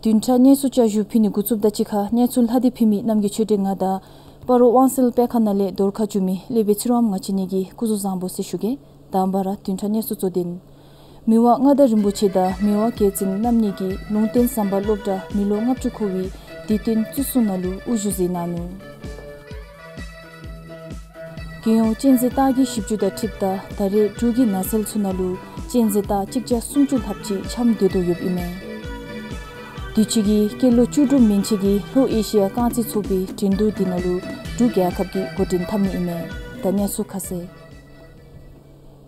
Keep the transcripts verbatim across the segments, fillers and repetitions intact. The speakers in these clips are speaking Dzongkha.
བདུན་ཕྲག་གནས་ཚུལ་བསྐྱར་ཞུ་ཕུལ་ནི་འགོ་བཙུགསཔ་ད་གཅིག་ཁར་གནས་ཚུལ་ལྷག་སྟེ་ཕུལ་མི་རྣམ་རྒྱལ་ཆོས་སྒྲོན་ང་དང་སྤ་རོ་དབང་གསལ་དཔེ་ཁང་ནང་ལས་བརྡ་ཁ་བསྒྱུར་མི་ཀླད་པའི་ཚེ་རིང་དབང་མོ་ང་བཅས་གཉིས་ཀྱིས་སྐུ་གཟུགས་བཟང་པོ་ཟེར་ཞུ་གེ། དང་པ་ར་བདུན་ཕྲག་གནས་ཚུལ་གཙོ་དོན། མི་དབང་མངའ་བདག་རིན་པོ་ཆེ་དང་མི་དབང་རྒྱལ་བཙུན་རྣམ་གཉིས་ཀྱིས་ལུང་བསྟན་ཟམ་པ་སློབ་གྲྭ་མི་ལོ་ལྔ་བཅུ་འཁོར་བའི་དུས་སྟོན་བརྩི་སྲུང་ནང་ལུ་དབུ་བཞུགས་མཛད་གནང་ནུག། རྒྱལ་ཡོངས་གཅན་གཟན་སྟག་གི་བཞི་བཅུ་དང་འཁྲིལཝ་ད་ད་རེས་འབྲུག་གི་ནགས་ཚལ་ཚུ་ནང་ལུ་གཅན་གཟན་སྟག་གཅིག་བརྒྱ་སུམ་ཅུ་ལྷགཔ་ཅིག་འཁྱམས་སྡོད་དོ་ཡོདཔ་ཨིན་མས། དུས་ཅི་གི་སྐྱེས་ལོ་བཅུ་དྲུག་མན་ཆད་ཀྱི་ལྷོ་ཨེ་ཤི་ཡ་རྐང་རྩེད་ཚོགས་པའི་འགྲན་བསྡུར་འདི་ནང་ལུ་འབྲུག་རྒྱལ་ཁབ་ཀྱིས་འགོ་འདྲེན་འཐབ་ནི་ཨིན་མས། ད་གནས་ཚུལ་ཁ་གསལ།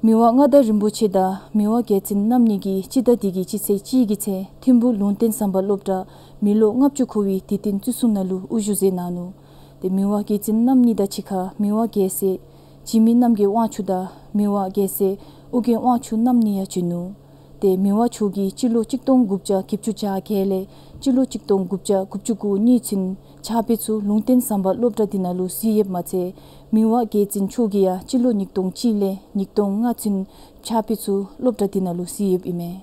མི་དབང་མངའ་བདག་རིན་པོ་ཆེ་དང་མི་དབང་རྒྱལ་བཙུན་རྣམ་གཉིས་ཀྱིས་སྤྱི་ཟླ་འདི་གི་སྤྱི་ཚེས་གཅིག་གི་ཚེ་ཐིམ་ཕུག་ལུང་བསྟན་ཟམ་པ་སློབ་གྲྭ་མི་ལོ་ལྔ་བཅུ་འཁོར་བའི་དུས་སྟོན་བརྩི་སྲུང་ནང་ལུ་དབུ་བཞུགས་མཛད་གནང་ནུག། ཏེ་མི་དབང་རྒྱལ་བཙུན་རྣམ་གཉིས་དང་གཅིག་ཁར་མི་དབང་རྒྱལ་སྲས་འཇིགས་མེད་རྣམ་རྒྱལ་དབང་ཕྱུག་དང་མི་དབང་རྒྱལ་སྲས་ཨོ་རྒྱན་དབང་ཕྱུག་རྣམ་གཉིས་ཡང་བྱོན་ནུག། ཏེ་མི་དབང་མཆོག་གིས་སྤྱི་ལོ་གཅིག་སྟོང་དགུ་བརྒྱ་བརྒྱད་ཅུ་གྱ་བརྒྱད་ལས་སྤྱི་ལོ་གཅིག་སྟོང་དགུ་བརྒྱ་དགུ་བཅུ་གོ་གཉིས་ཚུན་ཕྱག་དཔེ་ཚུ་ལུང་བསྟན་ཟམ་པ་སློབ་གྲྭ་འདི་ནང་ལུ་གཟིགས་ཡོདཔ་མ་ཚད་མི་དབང་རྒྱལ་བཙུན་མཆོག་གིས་ཡང་སྤྱི་ལོ་ཉིས་སྟོང་གཅིག་ལས་ཉིས་སྟོང་ལྔ་ཚུན་ཕྱག་དཔེ་ཚུ་སློབ་གྲྭ་འདི་ནང་ལུ་གཟིགས་ཡོདཔ་ཨིན་མས།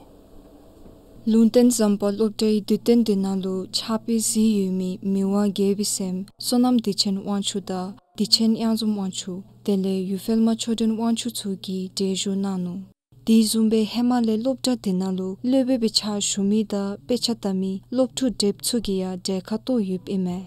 ལུང་བསྟན་ཟམ་པ་སློབ་གྲྭའི་དུས་སྟོན་འདི་ནང་ལུ་ཕྱག་དཔེ་གཟིགས་ཡོད་མི་མི་དབང་རྒྱལ་པོའི་སྲསམོ་བསོད་ནམས་བདེ་ཆེན་དབང་ཕྱུག་དང་བདེ་ཆེན་གཡང་འཛོམས་དབང་ཕྱུག་དེ་ལས་ཡུལ་འཕེལ་མ་ཆོས་སྒྲོན་དབང་ཕྱུག་ཚུ་གིས་གྲལ་བཞུགས་གནང་ནུག། དེ་བཟུམ་སྦེ་ཧེ་མ་ལས་སློབ་གྲྭ་འདི་ནང་ལུ་སློབ་དཔོན་སྦེ་ཕྱག་ཞུ་མི་དང་དཔེ་ཆ་ལྟ་མི་སློབ་ཕྲུག་དེབ་ཚུ་གིས་ཡང་གྲལ་ཁར་གཏོགས་ཡོདཔ་ཨིན་མས།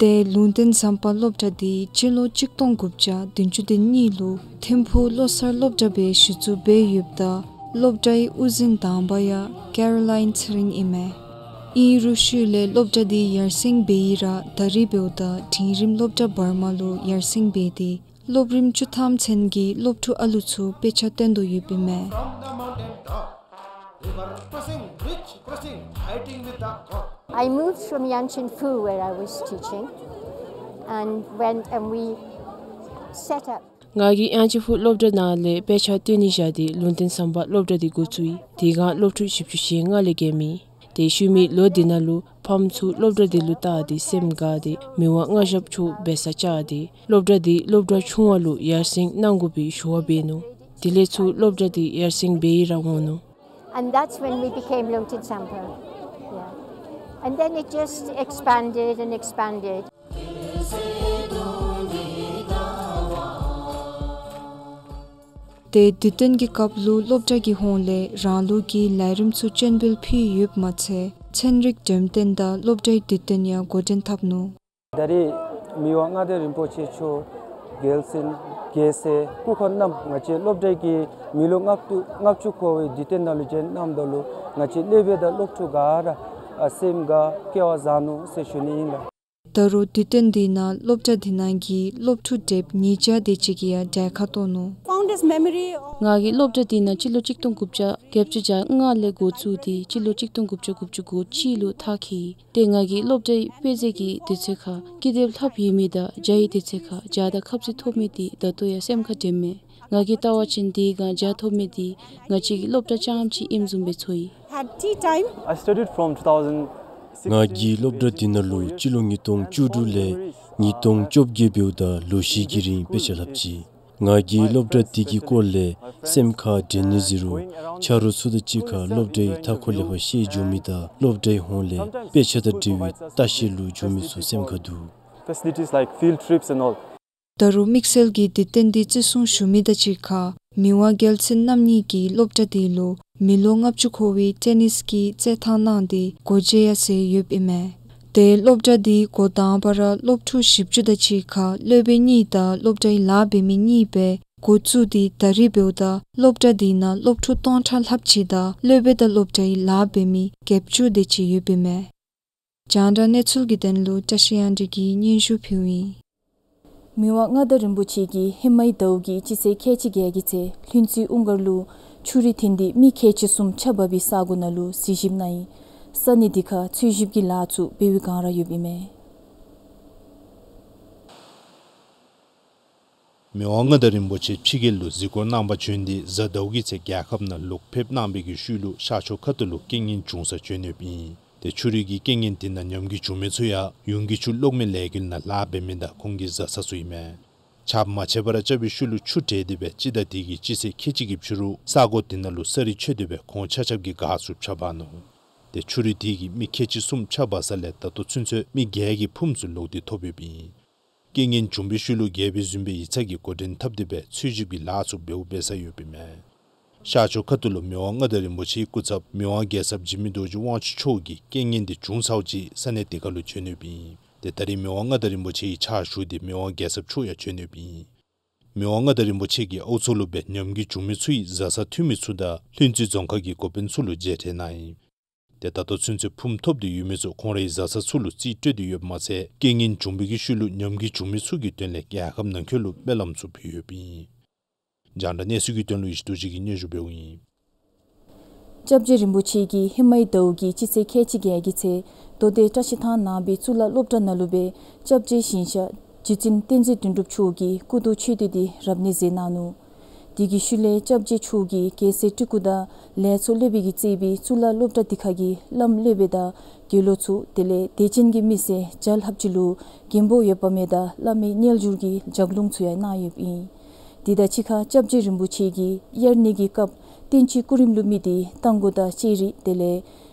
ཏེ་ལུང་བསྟན་ཟམ་པ་སློབ་གྲྭ་འདི་སྤྱི་ལོ་གཅིག་སྟོང་དགུ་བརྒྱ་བདུན་ཅུ་དོན་གཉིས་ལུ་ཐིམ་ཕུག་བློ་གསར་སློབ་གྲྭ་སྦེ་གཞི་བཙུགས་འབད་ཡོདཔ་ད་སློབ་གྲྭའི་དབུ་འཛིན་དང་པ་ཡང་ཀེ་རོ་ལཱའིན་ཚེ་རིང་ཨིན་མས། ཨིན་རུང་ཤུལ་ལས་སློབ་གྲྭ་འདི་ཡར་སེང་འབད་ཡི་ར་ད་རིས་འབདཝ་ད་འབྲིང་རིམ་སློབ་གྲྭ་བར་མ་ལུ་ཡར་སེང་འབད་དེ་སློབ་རིམ་བཅུ་ཐམ་ཚུན་གྱི་སློབ་ཕྲུག་ཨ་ལུ་ཚུ་དཔེ་ཆ་སྟོན་དོ་ཡོདཔ་ཨིན་མས། From the mountain top, river crossing, bridge crossing, fighting with the God. I moved from Yangchenfu, where I was teaching, and went and we set up. ང་གིས་ཡང་ཅིན་ཧྥུ་སློབ་གྲྭ་ནང་ལས་དཔེ་ཆ་སྟོན་ནི་བཞག་སྟེ་ལུང་བསྟན་ཟམ་པ་སློབ་གྲྭ་འདི་འགོ་བཙུགས་ཡི། དེ་སྒང་སློབ་ཕྲུག་བཞི་བཅུ་ཞེ་ལྔ་ལས་བརྒལ་མེད། ཏེ་ཤུལ་མའི་ལོ་འདི་ནང་ལུ་ཕམ་ཚུ་སློབ་གྲྭ་འདི་ལུ་བལྟ་སྟེ་སེམས་དགའ་སྟེ་མི་དབང་མངའ་ཞབས་མཆོག་འབད་སར་བཅར་ཏེ་སློབ་གྲྭ་འདི་སློབ་གྲྭ་ཆུང་བ་ལུ་ཡར་སེང་གནང་དགོ་པའི་ཞུ་བ་འབད་ནུག། དེ་ལས་ཚུར་སློབ་གྲྭ་འདི་ཡར་སེང་འབད་ཡི་ར་འོང་ནུག། And that's when we became Lungten Sampa. Yeah. And then it just expanded and expanded. ཏེ་དུས་སྟོན་གྱི་སྐབས་ལུ་སློབ་གྲྭ་གི་ཧོངས་ལས་རང་ལུགས་ཀྱི་ལས་རིམ་ཚུ་སྤྱན་འབུལ་ཕུལ་ཡོདཔ་མ་ཚད་ཚན་རིག་འགྲེམས་སྟོན་དང་སློབ་གྲྭའི་དུས་སྟོན་ཡང་འགོ་འདྲེན་འཐབ་ནུག། ད་རེས་མི་དབང་མངའ་བདག་རིན་པོ་ཆེ་མཆོག་རྒྱལ་བཙུན་རྒྱལ་སྲས་སྐུ་འཁོར་རྣམས་ང་བཅས་སློབ་གྲྭའི་གི་མི་ལོ་ལྔ་བཅུ་ལྔ་བཅུ་འཁོར་བའི་དུས་སྟོན་ནང་ལུ་བྱོན་གནངམ་ད་ལུ་ང་བཅས་སློབ་དཔོན་དང་སློབ་ཕྲུག་ག་ར་ཨ་སེམས་དགའ་སྐལ་བ་བཟང་ནུག་ཟེར་ཞུ་ནི་ཨིན་ལགས། ད་རུང་དུས་སྟོན་འདི་ནང་སློབ་གྲྭ་འདི་ནང་གི་སློབ་ཕྲུག་དེབ་ཉིས་བརྒྱ་དེ་ཅིག་གིས་ཡང་གྲལ་ཁར་གཏོགས་ནུག། Fondest memory of ང་གིས་སློབ་གྲྭ་འདི་ནང་སྤྱི་ལོ་གཅིག་སྟོང་དགུ་བརྒྱ་བརྒྱད་ཅུ་གྱ་ལྔ་ལས་འགོ་བཙུགས་ཏེ་སྤྱི་ལོ་གཅིག་སྟོང་དགུ་བརྒྱ་དགུ་བཅུ་གོ་གཅིག་ལུ་མཐར་འཁྱོལ་ཡི། ཏེ་ང་གིས་སློབ་གྲྭའི་དཔེ་མཛོད་ཀྱི་དུས་ཚོད་ཁར་ཀི་དེབ་ལྷགཔ་ཡོད་མི་དང་སྦྱང་བའི་དུས་ཚོད་ཁར་སྦྱང་དང་ཁ་ཚིག་ཐོབ་མི་འདི་ད་ལྟོ་ཡང་སེམས་ཁར་དྲན་མས། ང་གིས་བལྟ་བ་ཅིན་དེ་སྒང་སྦྱང་ཐོབ་མི་འདི་ང་བཅས་ཀྱི་སློབ་གྲྭ་རྐྱངམ་ཅིག་ཨིནམ་བཟུམ་སྦེ་ཚོར་ཡི། Had tea time. I studied from two thousand six. ང་གིས་སློབ་གྲྭ་འདི་ནང་ལུ་སྤྱི་ལོ་ཉིས་སྟོང་བཅུ་དྲུག་ལས་ཉིས་སྟོང་བཅོ་བརྒྱད་འབདཝ་ད་ལོ་བཞི་གི་རིང་དཔེ་ཆ་ལྷག་ཅི། ང་གིས་སློབ་གྲྭ་འདི་གི་སྐོར་ལས་སེམས་ཁར་དྲན་ནི་ཟེར་རུང་ཆ་རོགས་ཚུ་དང་གཅིག་ཁར་སློབ་གྲྭའི་མཐའ་འཁོར་ལས་ཕར་བཤལ་འགྱོ་མི་དང་སློབ་གྲྭའི་ཧོངས་ལས་དཔེ་ཆ་དང་འབྲེལ་བའི་ལྟ་བཤལ་ལུ་འགྱོ་མི་ཚུ་སེམས་ཁར་འདུག། Facilities like field trips and all. ད་རུང་དམིགས་བསལ་གྱི་དུས་སྟོན་འདི་བརྩི་སྲུང་ཞུ་མི་དང་གཅིག་ཁར་མི་དབང་རྒྱལ་བཙུན་རྣམ་གཉིས་ཀྱིས་སློབ་གྲྭ་འདི་ལུ་མི་ལོ་ལྔ་བཅུ་འཁོར་བའི་ཊེ་ནིས་ཀྱི་རྩེད་ཐང་གནང་སྟེ་སྒོ་འབྱེད་ཡང་མཛད་ཡོདཔ་ཨིན་མས། ཏེ་སློབ་གྲྭ་འདི་འགོ་དང་པ་ར་སློབ་ཕྲུག་བཞི་བཅུ་དང་གཅིག་ཁར་སློབ་དཔོན་གཉིས་དང་སློབ་གྲྭའི་ལཱ་འབད་མི་གཉིས་སྦེ་འགོ་བཙུགས་ཏེ་ད་རིས་འབདཝ་ད་སློབ་གྲྭ་འདི་ནང་སློབ་ཕྲུག་སྟོང་ཕྲག་ལྷགཔ་ཅིག་དང་སློབ་དཔོན་དང་སློབ་གྲྭའི་ལཱ་འབད་མི་བརྒྱད་ཅུ་དེ་ཅིག་ཡོདཔ་ཨིན་མས། རྒྱང་བསྒྲགས་གནས་ཚུལ་གྱི་དོན་ལུ་བཀྲ་ཤིས་དབྱངས་སྒྲོན་གྱིས་སྙན་ཞུ་ཕུལཝ་ཨིན། མི་དབང་མངའ་བདག་རིན་པོ་ཆེ་གིས་ཧེ་མའི་ཟླཝ་གི་སྤྱི་ཚེས་ཁལ་གཅིག་བརྒྱད་ཀྱི་ཚེ་ལྷུན་རྩེ་དབུ་མགར་ལུ་ཆུ་རུད་འཐེན་ཏེ་མི་ཁལ་གཅིག་གསུམ་ཆགས་འབག་པའི་ས་གོ་ནང་ལུ་གཟིགས་ཞིབ་གནང་ཡི། ས་གནས་འདི་ཁར་འཚོལ་ཞིབ་ཀྱི་ལཱ་ཚུ་འབད་བའི་བསྒང་ར་ཡོདཔ་ཨིན་མས། མི་དབང་མངའ་བདག་རིན་པོ་ཆེ་ཕྱི་རྒྱལ་ལུ་གཟིགས་སྐོར་གནང་པར་བྱོན་ཏེ་གཟའ་ཟླཝ་གི་ཚེ་རྒྱལ་ཁབ་ནང་ལོག་ཕེབས་གནང་བའི་གི་ཤུལ་ལུ་ཤར་ཕྱོགས་ཁ་ཐུག་ལུ་རྐྱེན་ངན་བྱུང་སར་བྱོན་ཡོདཔ་ཨིན། ཏེ་ཆུ་རུད་ཀྱི་རྐྱེན་ངན་དེ་ནང་ཉམས་རྒུད་བྱུང་མི་ཚུ་ཡང་ཡུན་གྱི་ཆུ་གློག་མེ་ལས་འགུལ་ནང་ལཱ་འབད་མི་དང་ཁོང་གི་བཟའ་ཚང་ཚུ་ཨིན་མས། ཆརཔ་མ་ཆད་པར་རྐྱབ་པའི་ཤུལ་ལུ་ཆུ་བྲལ་ཏེ་སྦེ་སྤྱི་ཟླ་དེ་གི་སྤྱི་ཚེས་ཁལ་གཅིག་གི་ཕྱི་རུ་ས་གོ་དེ་ནང་ལུ་ས་རི་ཆད་དེ་སྦེ་ཁོང་ཆ་ཁྱབ་ཀྱི་སྒར་ཚུ་ཕྱགས་འབག་ནུག། ཏེ་ཆུ་རུད་དེ་གིས་མི་ཁལ་གཅིག་གསུམ་ཕྱགས་འབག་ས་ལས་ད་ལྟོ་ཚུན་ཚོད་མི་བརྒྱད་ཀྱི་ཕུངམ་ཚུ་ལོག་སྟེ་ཐོབ་ཡོདཔ་ཨིན། རྐྱེན་ངན་བྱུང་བའི་ཤུལ་ལུ་རྒྱལ་པོའི་བཟུམ་སྦེ་ཡིག་ཚང་གི་འགོ་འདྲེན་འཐབ་སྟེ་སྦེ་འཚོལ་ཞིབ་ཀྱི་ལཱ་ཚུ་འབདཝ་འབད་ས་ཡོདཔ་ཨིན་མས། ཤར་ཕྱོགས་ཁ་ཐུག་ལུ་མི་དབང་མངའ་བདག་རིན་པོ་ཆེའི་སྐུ་ཚབ་མི་དབང་རྒྱལ་ཚབ་འཇིགས་མེད་རྡོ་རྗེ་དབང་ཕྱུག་མཆོག་གིས་རྐྱེན་ངན་དེ་བྱུང་ཚརཝ་ཅིག་ས་གནས་དེ་ཁར་ལུ་བྱོན་ཡོདཔ་ཨིན། ཏེ་ད་རེས་མི་དབང་མངའ་བདག་རིན་པོ་ཆེ་གི་ཕྱག་ཞུ་སྟེ་མི་དབང་རྒྱལ་ཚབ་མཆོག་ཡང་བྱོན་ཡོདཔ་ཨིན། མི་དབང་མངའ་བདག་རིན་པོ་ཆེ་གིས་ཨའུ་ཚོ་ལུ་སྦེ་ཉམས་རྒུད་བྱུང་མི་ཚུ་གི་བཟའ་ཚང་འཐུས་མི་ཚུ་དང་ལྷུན་རྩེ་རྫོང་ཁག་གི་འགོ་དཔོན་ཚུ་ལུ་མཇལ་འཕྲད་གནང་ཡི། ཏེ་ད་ལྟོ་ཚུན་ཚོད་ཕུངམ་ཐོབ་སྟེ་ཡོད་མི་ཚུ་ཁོང་རའི་བཟའ་ཚང་ཚུ་ལུ་རྩིས་སྤྲོད་དེ་ཡོདཔ་མ་ཚད་རྐྱེན་ངན་བྱུང་བའི་གི་ཤུལ་ལུ་ཉམས་རྒུད་བྱུང་མི་ཚུ་གི་དོན་ལས་རྒྱལ་ཁབ་ནང་འཁོད་ལུ་སྨོན་ལམ་ཚུ་ཕུལ་ཡོདཔ་ཨིན། རྒྱང་བསྒྲགས་གནས་ཚུལ་གྱི་དོན་ལུ་ཡེ་ཤེས་རྡོ་རྗེ་གིས་སྙན་ཞུ་འབདཝ་ཨིན། སྐྱབས་རྗེ་རིན་པོ་ཆེ་གིས་ཧེ་མའི་ཟླཝ་གི་སྤྱི་ཚེས་ཁལ་གཅིག་བརྒྱད་ཀྱི་ཚེ་མདོ་སྡེ་བཀྲ་ཤིས་ཐང་ནང་པའི་གཙུག་ལག་སློབ་གྲྭ་ནང་ལུ་སྦེ་སྐྱབས་རྗེ་ཞིང་གཤེགས་རྗེ་བཙུན་བསྟན་འཛིན་དོན་གྲུབ་མཆོག་གི་སྐུ་མདོག་ཆོས་སྡེ་འདི་རབ་གནས་མཛད་གནང་ནུག། དེ་གི་ཤུལ་ལས་སྐྱབས་རྗེ་མཆོག་གིས་རྒྱལ་སྲས་སྤྲུལ་སྐུ་དང་ལས་ཚོགས་སློབ་དཔོན་གྱིས་གཙོས་པའི་གཙུག་ལག་སློབ་གྲྭ་དེ་ཁ་གི་བླམ་སློབ་དཔོན་དང་དགེ་སློང་ཚུ་དེ་ལས་དད་ཅན་གྱི་མི་སེར་བརྒྱ་ལྷགཔ་ཅིག་ལུ་མགོན་པོ་འོད་དཔག་མེད་དང་བླ་མའི་རྣལ་འབྱོར་གྱི་ལྗགས་ལུང་ཚུ་ཡང་གནང་ཡོདཔ་ཨིན། དེ་དང་གཅིག་ཁར་སྐྱབས་རྗེ་རིན་པོ་ཆེ་གིས་དབྱར་གནས་ཀྱི་སྐབས་བསྟན་སྤྱིའི་སྐུ་རིམ་ལུ་དམིགས་ཏེ་རྟ་མགོ་དང་ལྕགས་རི་དེ་ལས་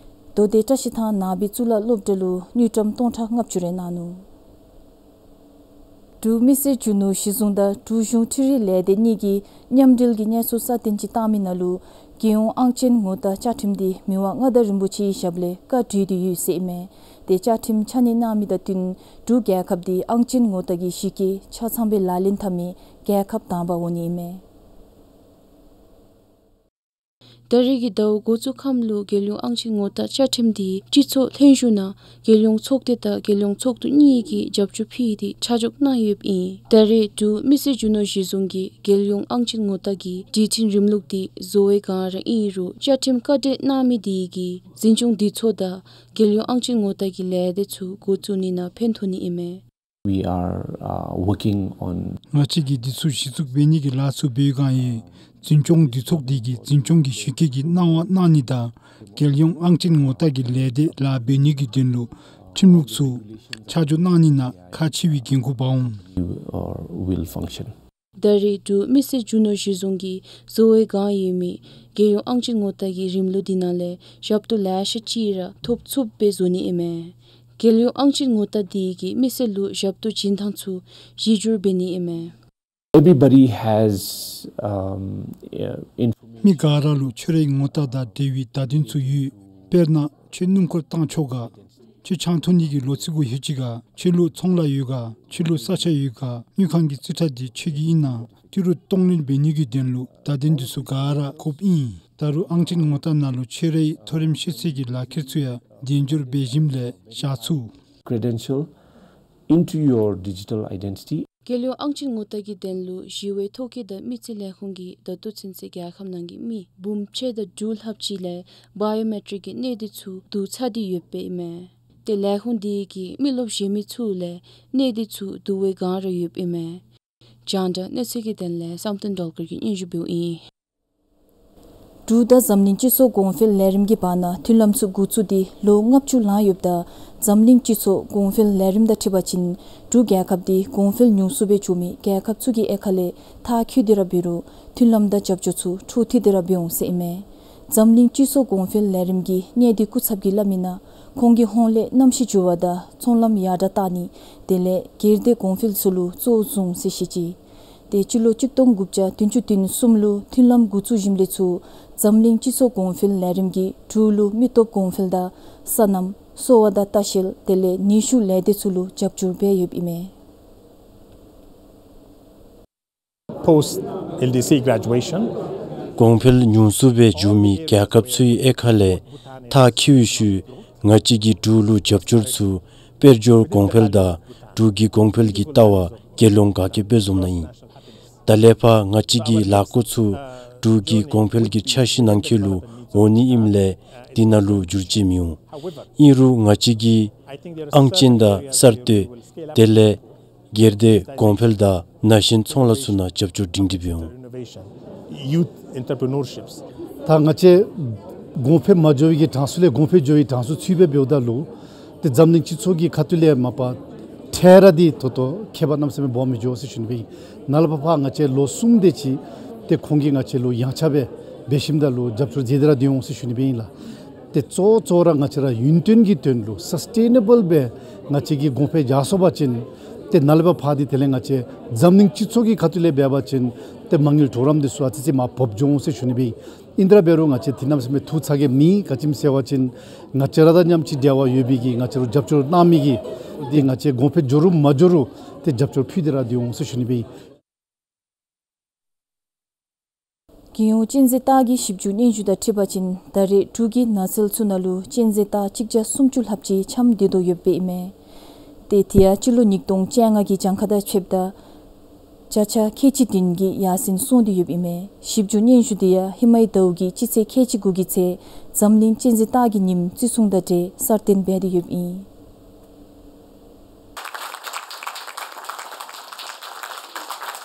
མདོ་སྡེ་བཀྲ་ཤིས་ཐང་ནང་པའི་གཙུག་ལག་སློབ་གྲྭ་ལུ་དངུལ་ཀྲམ་སྟོང་ཕྲག་ལྔ་བཅུ་རེ་གནང་ནུག། འབྲུག་མི་སེར་རྒྱུ་ནོར་གཞི་བཟུང་དང་འབྲུག་གཞུང་འཕྲུལ་རིག་ལས་སྡེ་གཉིས་ཀྱིས་མཉམ་འབྲེལ་གྱི་གནས་ཚུལ་གསར་བཏོན་ཅིག་བཏང་མི་ནང་ལུ་རྒྱལ་ཡོངས་ཨང་ཅན་ངོ་རྟགས་བཅའ་ཁྲིམས་འདི་མི་དབང་མངའ་བདག་རིན་པོ་ཆེའི་ཞབས་ལས་བཀའ་བྲིས་ཏེ་ཡོད་ཟེར་ཨིན་མས། ཏེ་བཅའ་ཁྲིམས་ཆ་གནས་གནང་མི་དང་བསྟུན་འབྲུག་རྒྱལ་ཁབ་འདི་ཨང་ཅན་ངོ་རྟགས་ཀྱི་གཞི་བཀོད་ཆ་ཚང་སྦེ་ལག་ལེན་འཐབ་མི་རྒྱལ་ཁབ་དང་པ་འོང་ནི་ཨིན་མས། ད་རེས་ཀྱི་ཟླཝ་འགོ་བཙུགས་ཁམས་ལུ་རྒྱལ་ཡོངས་ཨང་ཅན་ངོ་རྟགས་བཅའ་ཁྲིམས་འདི་སྤྱི་ཚོགས་ལྷན་བཞུགས་ནང་རྒྱལ་ཡོངས་ཚོགས་སྡེ་དང་རྒྱལ་ཡོངས་ཚོགས་འདུ་གཉིས་ཀྱིས་རྒྱབ་སྐྱོར་ཕུལ་ཏེ་ཆ་འཇོག་གནང་ཡོདཔ་ཨིན། ད་རེས་འབྲུག་མི་སེར་རྒྱུ་ནོར་གཞི་བཟུང་གིས་རྒྱལ་ཡོངས་ཨང་ཅན་ངོ་རྟགས་ཀྱི་སྒྲིག་ཁྲིམས་རིམ་ལུགས་འདི་བཟོ་བའི་སྒང་ར་ཨིན་རུང་བཅའ་ཁྲིམས་བཀའ་འགྲེལ་གནང་མི་དེ་གིས་འཛིན་སྐྱོང་འདི་ཚུ་དང་རྒྱལ་ཡོངས་ཨང་ཅན་ངོ་རྟགས་ཀྱི་ལས་སྡེ་ཚུ་འགོ་བཙུགས་ནི་ནང་ཕན་ཐོགས་ནི་ཨིན་མས། We are, uh, working on ང་བཅས་ཀྱིས་འདི་ཚུ་གཞི་བཙུགས་འབད་ནི་གི་ལཱ་ཚུ་འབད་བའི་སྒང་ཡང་འཛིན་སྐྱོང་འདུ་ཚོགས་འདི་གིས་འཛིན་སྐྱོང་གི་ཞུ་སྐུལ་གྱི་གནང་བ་གནང་ནི་དང་རྒྱལ་ཡོངས་ཨང་ཅན་ངོ་རྟགས་ཀྱི་ལས་སྡེ་ལཱ་འབད་ནི་གི་དོན་ལུ་ཁྲིམས་ལུགས་ཚུ་ཆ་འཇོག་གནང་ནི་ནང་ཁག་ཆེ་བའི་འགན་ཁུར་འབག་འོང་། Or will function. ད་རེས་འབྲུག་མི་སེར་རྒྱུ་ནོར་གཞི་བཟུང་གིས་བཟོ་བའི་སྒང་ཡོད་མི་རྒྱལ་ཡོངས་ཨང་ཅན་ངོ་རྟགས་ཀྱི་རིམ་ལུགས་འདི་ནང་ལས་ཞབས་ཏོག་ལེ་ཤ་ཅིག་ར་ཐོབ་ཚུགསཔ་སྦེ་བཟོ་ནི་ཨིན་མས། རྒྱལ་ཡོངས་ཨང་ཅན་ངོ་རྟགས་འདི་གིས་མི་སེར་ལུ་ཞབས་ཏོག་བྱིན་ཐངས་ཚུ་གཞི་བསྒྱུར་འབད་ནི་ཨིན་མས། Everybody has, um, uh, information. མི་ག་ར་ལུ་ཁྱོད་རའི་ངོ་རྟགས་དང་འབྲེལ་བའི་བརྡ་དོན་ཚུ་ཡོད། དཔེར་ན་ཁྱོད་སྣུམ་འཁོར་བཏང་ཆོག་ག། ཁྱོད་ཆང་འཐུང་ནི་གི་ལོ་ཚིགས་གུ་ལྷོད་ཅི་ག། ཁྱོད་ལུ་ཚོང་ལཱ་ཡོད་ག། ཁྱོད་ལུ་ས་ཆ་ཡོད་ག། དངུལ་ཁང་གི་རྩིས་ཁྲ་འདི་ཁྱོད་ཀྱི་ཨིན་ན། ཏི་རུ་གཏོང་ལེན་འབད་ནི་གི་དོན་ལུ་བརྡ་དོན་འདི་ཚུ་ག་ར་དགོཔ་ཨིན། ད་རུང་ཨང་ཅན་ངོ་རྟགས་ནང་ལུ་ཁྱོད་རའི་མཐོ་རིམ་ཤེས་ཚད་ཀྱི་ལག་ཁྱེར་ཚུ་ཡང་དལ་འབྱོར་འབད་ཞིནམ་ལས་བཞག་ཚུགས། Credential into your digital identity. རྒྱལ་ཡོངས་ཨང་ཅན་ངོ་རྟགས་ཀྱི་དོན་ལུ་ཞི་བའི་ཐོ་བཀོད་དང་མི་རྩིས་ལས་ཁུངས་ཀྱིས་ད་ལྟོ་ཚུན་ཚོད་རྒྱལ་ཁབ་ནང་གི་མི་འབུམ་གཅིག་དང་དྲུག་ལྷགཔ་ཅིག་ལས་བའི་ཡོ་མེ་ཊིག་གི་གནས་སྡུད་ཚུ་བསྡུ་ཚར་ཏེ་ཡོདཔ་ཨིན་མས། ཏེ་ལས་ཁུངས་འདི་གིས་མི་རློབས་བཞེས་མི་ཚུ་ལས་གནས་སྡུད་ཚུ་བསྡུ་བའི་སྒང་ར་ཡོདཔ་ཨིན་མས། རྒྱང་བསྒྲགས་གནས་ཚུལ་གྱི་དོན་ལས་བསམ་གཏན་སྒྲོལ་དཀར་གྱིས་སྙན་ཞུ་འབདཝ་ཨིན། འབྲུག་དང་འཛམ་གླིང་སྤྱི་ཚོགས་གོང་འཕེལ་ལས་རིམ་གྱི་བར་ན་མཐུན་ལམ་ཚུ་འགོ་བཙུགས་ཏེ་ལོ་ལྔ་བཅུ་ལང་ཡོདཔ་ད་འཛམ་གླིང་སྤྱི་ཚོགས་གོང་འཕེལ་ལས་རིམ་དང་འཁྲིལ་བ་ཅིན་འབྲུག་རྒྱལ་ཁབ་འདི་གོང་འཕེལ་ཉུང་སུ་སྦེ་འགྱོ་མི་རྒྱལ་ཁབ་ཚུ་གི་དབྱེ་ཁ་ལས་མཐར་འཁྱོལ་ཏེ་ར་འབད་རུང་མཐུན་ལམ་དང་རྒྱབ་སྐྱོར་ཚུ་འཕྲོ་མཐུད་དེ་ར་འབད་འོང་ཟེར་ཨིན་མས། འཛམ་གླིང་སྤྱི་ཚོགས་གོང་འཕེལ་ལས་རིམ་གྱི་གནས་སྡུད་སྐུ་ཚབ་ཀྱིས་སླབ་མི་ནང་ཁོང་གིས་ཧོང་ལས་གནམ་གཤིས་འགྱུར་བ་དང་ཚོང་ལམ་ཡར་དྲག་བཏང་ནི་དེ་ལས་སྒེར་སྡེ་གོང་འཕེལ་ཚུ་ལུ་གཙོ་བོ་བཟུང་ཟེར་བཤད་ཅི། ཏེ་སྤྱི་ལོ་གཅིག་སྟོང་དགུ་བརྒྱ་བདུན་ཅུ་དོན་གསུམ་ལུ་མཐུན་ལམ་འགོ་བཙུགས་ཞིནམ་ལས་ཚུར་འཛམ་གླིང་སྤྱི་ཚོགས་གོང་འཕེལ་ལས་རིམ་གྱིས་འབྲུག་ལུ་མི་སྟོབས་གོང་འཕེལ་དང་སོ་ནམ་གསོ་བ་དང་ལྟ་བཤལ་དེ་ལས་ནུས་ཤུགས་ལས་སྡེ་ཚུ་ལུ་རྒྱབ་སྐྱོར་འབད་ཡོདཔ་ཨིན་མས། Post L D C graduation. གོང་འཕེལ་ཉུང་སུ་སྦེ་འགྱོ་མི་རྒྱལ་ཁབ་ཚུའི་དབྱེ་ཁ་ལས་མཐར་འཁྱོལ་བའི་ཤུལ་ང་བཅས་ཀྱིས་འབྲུག་ལུ་རྒྱབ་སྐྱོར་ཚུ་དཔལ་འབྱོར་གོང་འཕེལ་དང་འབྲུག་གི་གོང་འཕེལ་གྱི་ལྟ་བ་དགེ་སློང་དགའ་སྐྱིད་དཔལ་འཛོམས་ནང་ཨིན། ད་ལས་ཕར་ང་བཅས་ཀྱི་ལས་འགུལ་ཚུ་འབྲུག་གི་གོང་འཕེལ་གྱི་འཆར་གཞི་ནང་འཁོད་ལུ་འོང་ནི་ཨིནམ་ལས་དེ་ནང་ལུ་འགྱུར་བཅོས་མི་འོང་། ཨིན་རུང་ང་བཅས་ཀྱིས་ཨང་ཅན་དང་གསར་གཏོད་དེ་ལས་སྒེར་སྡེ་གོང་འཕེལ་དང་ན་གཞོན་ཚོང་ལཱ་ཚུ་ནང་རྒྱབ་སྐྱོར་སྒྲིང་སྒྲི་འབད་འོང་། Youth entrepreneurships. ད་ང་བཅས་ གོང་འཕེལ་མ་འགྱོ་བའི་གི་གྲངས་སུ་ལས་གོང་འཕེལ་འགྱོ་བའི་གྲངས་སུ་ཚུད་སྦེ་འབདཝ་ད་ལུ་ཏེ་འཛམ་གླིང་སྤྱི་ཚོགས་ཀྱི་ཁ་ཐུག་ལས་མ་པ་འཕྲལ་ར་འདི་ད་ལྟོ་ཁྱད་པར་གནམ་མེད་ས་མེད་སྦོམ་མི་འགྱོ་ཟེར་ཞུ་ནི་སྦེ་ཨིན། ནཱ་ལས་ཕར་ཕར་ང་བཅས་ལོ་གསུམ་དེ་ཅིག་ཏེ་ཁོང་གིས་ང་བཅས་ལུ་ཡངས་ཆག་སྦེ་འབད་ཞིནམ་ད་ལུ་རྒྱབ་སྐྱོར་མཛད་དེ་ར་སྡོད་འོང་ཟེར་ཞུ་ནི་སྦེ་ཨིན་ལགས། ཏེ་གཙོ་བོ་གཙོ་བོ་ར་ང་བཅས་ར་ཡུན་བརྟན་གྱི་དོན་ལུ་སཱསི་ཊེ་ནེ་བཱལ་སྦེ་ང་བཅས་ཀྱིས་གོང་འཕེལ་རྒྱག་སོང་པ་ཅིན་ཏེ་ནཱ་ལས་ཕར་ཕར་འདི་དེ་ལས་ང་བཅས་འཛམ་གླིང་སྤྱི་ཚོགས་ཀྱི་ཁ་ཐུག་ལས་འབད་བ་ཅིན་ཏེ་མ་དངུལ་གྲོགས་རམ་འདི་ཚུ་ཨ་ཙི་ཅིག་མར་བབས་འགྱོ་འོང་ཟེར་ཞུ་ནི་སྦེ་ཨིན། ཨིན་དེ་ར་འབད་རུང་ང་བཅས་འདི་གནམ་མེད་ས་མེད་ཐུགས་ཚ་གྱང་མེད། ག་ཅི་སྨོ་ཟེར་བ་ཅིན་ང་བཅས་ར་དང་མཉམ་གཅིག་འབྲེལ་བ་ཡོད་པའི་གི་ང་བཅས་ར་རྒྱབ་སྐྱོར་གནང་མི་གིས་འདི་ང་བཅས་གོང་འཕེལ་འགྱོ་རུང་མ་འགྱོ་རུང་ཏེ་རྒྱབ་སྐྱོར་ཕུལ་ཏེ་ར་སྡོད་འོང་ཟེར་ཞུ་ནི་སྦེ་ཨིན། རྒྱལ་ཡོངས་གཅན་གཟན་སྟག་གི་ཞིབ་འཇུག་སྙན་ཞུ་དང་འཁྲིལ་བ་ཅིན་ད་རེས་འབྲུག་གི་ནགས་ཚལ་ཚུ་ནང་ལུ་གཅན་གཟན་སྟག་གཅིག་བརྒྱ་སུམ་ཅུ་ལྷགཔ་ཅིག་འཁྱམས་སྡོད་དོ་ཡོདཔ་ཨིན་མས། ཏེ་དེ་ཡང་སྤྱི་ལོ་ཉིས་སྟོང་བཅོ་ལྔ་གི་གྱངས་ཁ་དང་ཕྱདཔ་ད་བརྒྱ་ཆ་ཁལ་གཅིག་བདུན་གྱིས་ཡར་སེང་སོང་སྟེ་ཡོདཔ་ཨིན་མས། ཞིབ་འཇུག་སྙན་ཞུ་དེ་ཡང་ཧེ་མའི་ཟླཝ་གི་སྤྱི་ཚེས་ཁལ་གཅིག་དགུ་གི་ཚེས་འཛམ་གླིང་གཅན་གཟན་སྟག་གི་ཉིནམ་བརྩི་སྲུང་དང་འབྲེལ་གསར་བཏོན་འབད་དེ་ཡོདཔ་ཨིན།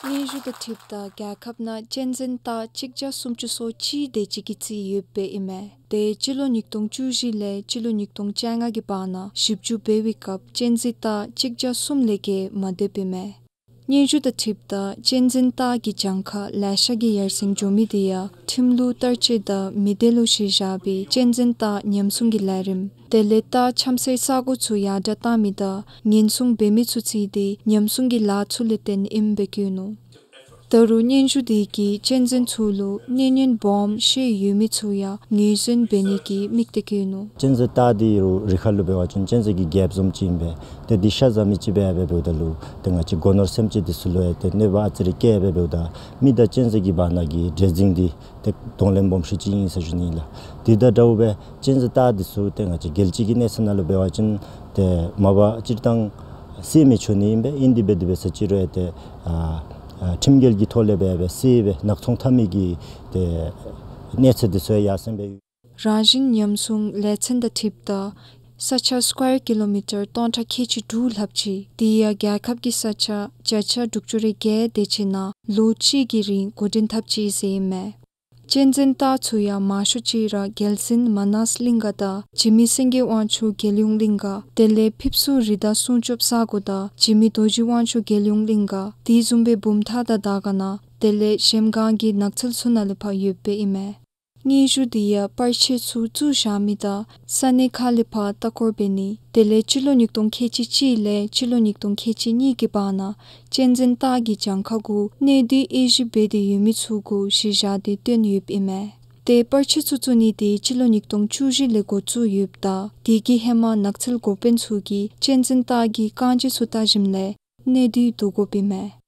སྙན་ཞུ་དང་འཁྲིལཝ་ད་རྒྱལ་ཁབ་ནང་གཅན་གཟན་སྟག་གཅིག་བརྒྱ་སུམ་ཅུ་སོ་གཅིག་དེ་ཅིག་གིས་རྩིས་ཡོདཔ་ཨིན་མས། ཏེ་སྤྱི་ལོ་ཉིས་སྟོང་བཅུ་བཞི་ལས་སྤྱི་ལོ་ཉིས་སྟོང་བཅོ་ལྔ་གི་བར་ན་ཞིབ་འཇུག་འབད་བའི་སྐབས་གཅན་གཟན་སྟག་གཅིག་བརྒྱ་གསུམ་ལས་བརྒལ་མ་སྡོདཔ་ཨིན་མས། སྙན་ཞུ་དང་འཁྲིལཝ་ད་གཅན་གཟན་སྟག་གི་གྱངས་ཁ་ལེ་ཤ་གིས་ཡར་སེང་འགྱོ་མི་དེ་ཡང་ཁྲིམས་ལུགས་བསྟར་སྤྱོད་དང་མི་སྡེ་ལུ་གཞི་བཞག་པའི་གཅན་གཟན་སྟག་ཉམས་སྲུང་གི་ལས་རིམ་དེ་ལས་སྟག་འཁྱམ་སའི་ས་གོ་ཚུ་ཡར་དྲག་བཏང་མི་དང་ཉེན་སྲུང་འབད་མི་ཚུ་བརྩིས་ཏེ་ཉམས་སྲུང་གི་ལཱ་ཚུ་ལས་བརྟེན་ཨིནམ་སྦེ་བཀོད་ནུག། ད་རུང་སྙན་ཞུ་དེ་གིས་གཅན་གཟན་ཚུ་ལུ་གནོད་ཉེན་སྦོམ་ཤོས་ཡོད་མི་ཚུ་ཡང་ངོས་འཛིན་འབད་ནི་གི་དམིགས་གཏད་བཀོད་ནུག། གཅན་གཟན་སྟག་འདི་རུང་རི་ཁ་ལུ་འབད་བ་ཅིན་གཅན་གཟན་གྱི་རྒྱལཔོ་བཟུམ་ཅིག་ཨིན་པས། ཏེ་འདི་ཤ་བཟའ་མི་ཅིག་སྦེ་འབདཝ་ད་ལུ་ཏེ་ང་བཅས་སྒོ་ནོར་སེམས་ཅན་འདི་ཚུ་ལུ་ཡང་ཏེ་གནོད་པ་ཨ་ཙི་རེ་བཀལ་སྦེ་འབདཝ་ད་མི་དང་གཅན་གཟན་གྱི་བར་ན་གི་འདྲེས་འཛིང་འདི་ཏེ་གདོང་ལེན་སྦོམ་ཤོས་ཅིག་ཨིན་ཟེར་ཞུ་ནི་ལགས། དེ་དང་འདྲཝ་སྦེ་གཅན་གཟན་སྟག་འདི་ཚུ་ཏེ་ང་བཅས་རྒྱལ་སྤྱི་གི་གནས་ཚད་ནང་ལུ་འབད་བ་ཅིན་ཏེ་མ་པ་སྤྱིར་བཏང་བསད་མི་ཆོག་ནི་ཨིན་པས། ཨིན་དེ་འབད་དེ་འབད་ས་ཅིག་རུང་ཡང་ཏེ་ཨ་ཨ་ཁྲིམས་འགལ་གྱི་ཐོག་ལས་འབད་སྦེ་བསད་སྦེ་ནག་ཚོང་འཐབ་མི་གི་ཏེ་གནས་ཚད་འདི་ཚུ་ཡང་ཡར་སེང་སྦེ་ཡོད། རང་བཞིན་ཉམས་སྲུང་ལས་ཚན་དང་འཁྲིལཝ་ད་ས་ཆ་སི་ཀོར་ཀི་ལོ་མི་ཊར་སྟོང་ཕྲག་ཁལ་གཅིག་དྲུག་ལྷགཔ་ཅིག་དེ་ཡང་རྒྱལ་ཁབ་ཀྱི་ས་ཆ་བརྒྱ་ཆ་དྲུག་ཅུ་རེ་བརྒྱད་དེ་ཅིག་ནང་ལོ་གཅིག་གི་རིང་འགོ་འདྲེན་འཐབ་ཅི་ཟེར་ཨིན་མས། གཅན་གཟན་སྟག་ཚུ་ཡང་མང་ཤོས་ཅིག་ར་རྒྱལ་གསུམ་མ་ནཱས་གླིང་ག་དང་འཇིགས་མེད་སེང་གེ་དབང་ཕྱུག་རྒྱལ་ཡོངས་གླིང་ག་དེ་ལས་ཕེབས་བསུ་རི་དྭགས་སྲུང་སྐྱོབ་ས་གོ་དང་འཇིགས་མེད་རྡོ་རྗེ་དབང་ཕྱུག་རྒྱལ་ཡོངས་གླིང་ག་དེ་བཟུམ་སྦེ་བུམ་ཐང་དང་དར་དཀར་ན་དེ་ལས་གཞལམ་སྒང་གི་ནགས་ཚལ་ཚུ་ནང་ལས་ཕར་ཡོདཔ་ཨིན་མས། སྙན་ཞུ་དེ་ཡང་པར་ཆས་ཚུ་བཙུགས་བཞག་མི་དང་ས་གནས་ཁག་ལས་ཕར་ལྟ་སྐོར་འབད་ནི་དེ་ལས་སྤྱི་ལོ་ཉིས་སྟོང་ཁལ་གཅིག་གཅིག་ལས་སྤྱི་ལོ་ཉིས་སྟོང་ཁལ་གཅིག་གཉིས་ཀྱི་བར་ན་གཅན་གཟན་སྟག་གི་གྱངས་ཁ་གུ་གནོད་འདུས་དབྱེ་ཞིབ་འབད་དེ་ཡོད་མི་ཚུ་གུ་གཞི་བཞག་སྟེ་བཏོན་ཡོདཔ་ཨིན་མས། ཏེ་པར་ཆས་ཚུ་བཙུགས་ནི་དེ་སྤྱི་ལོ་ཉིས་སྟོང་བཅུ་བཞི་ལས་འགོ་བཙུགས་ཡོདཔ་ད་དེ་གི་ཧེ་མ་ནགས་ཚལ་འགོ་དཔོན་ཚུ་གིས་གཅན་གཟན་སྟག་གི་རྐང་རྗེས་ཚུ་བལྟ་ཞིནམ་ལས་གནོད་འདུས་བསྡུ་དགོཔ་ཨིན་མས།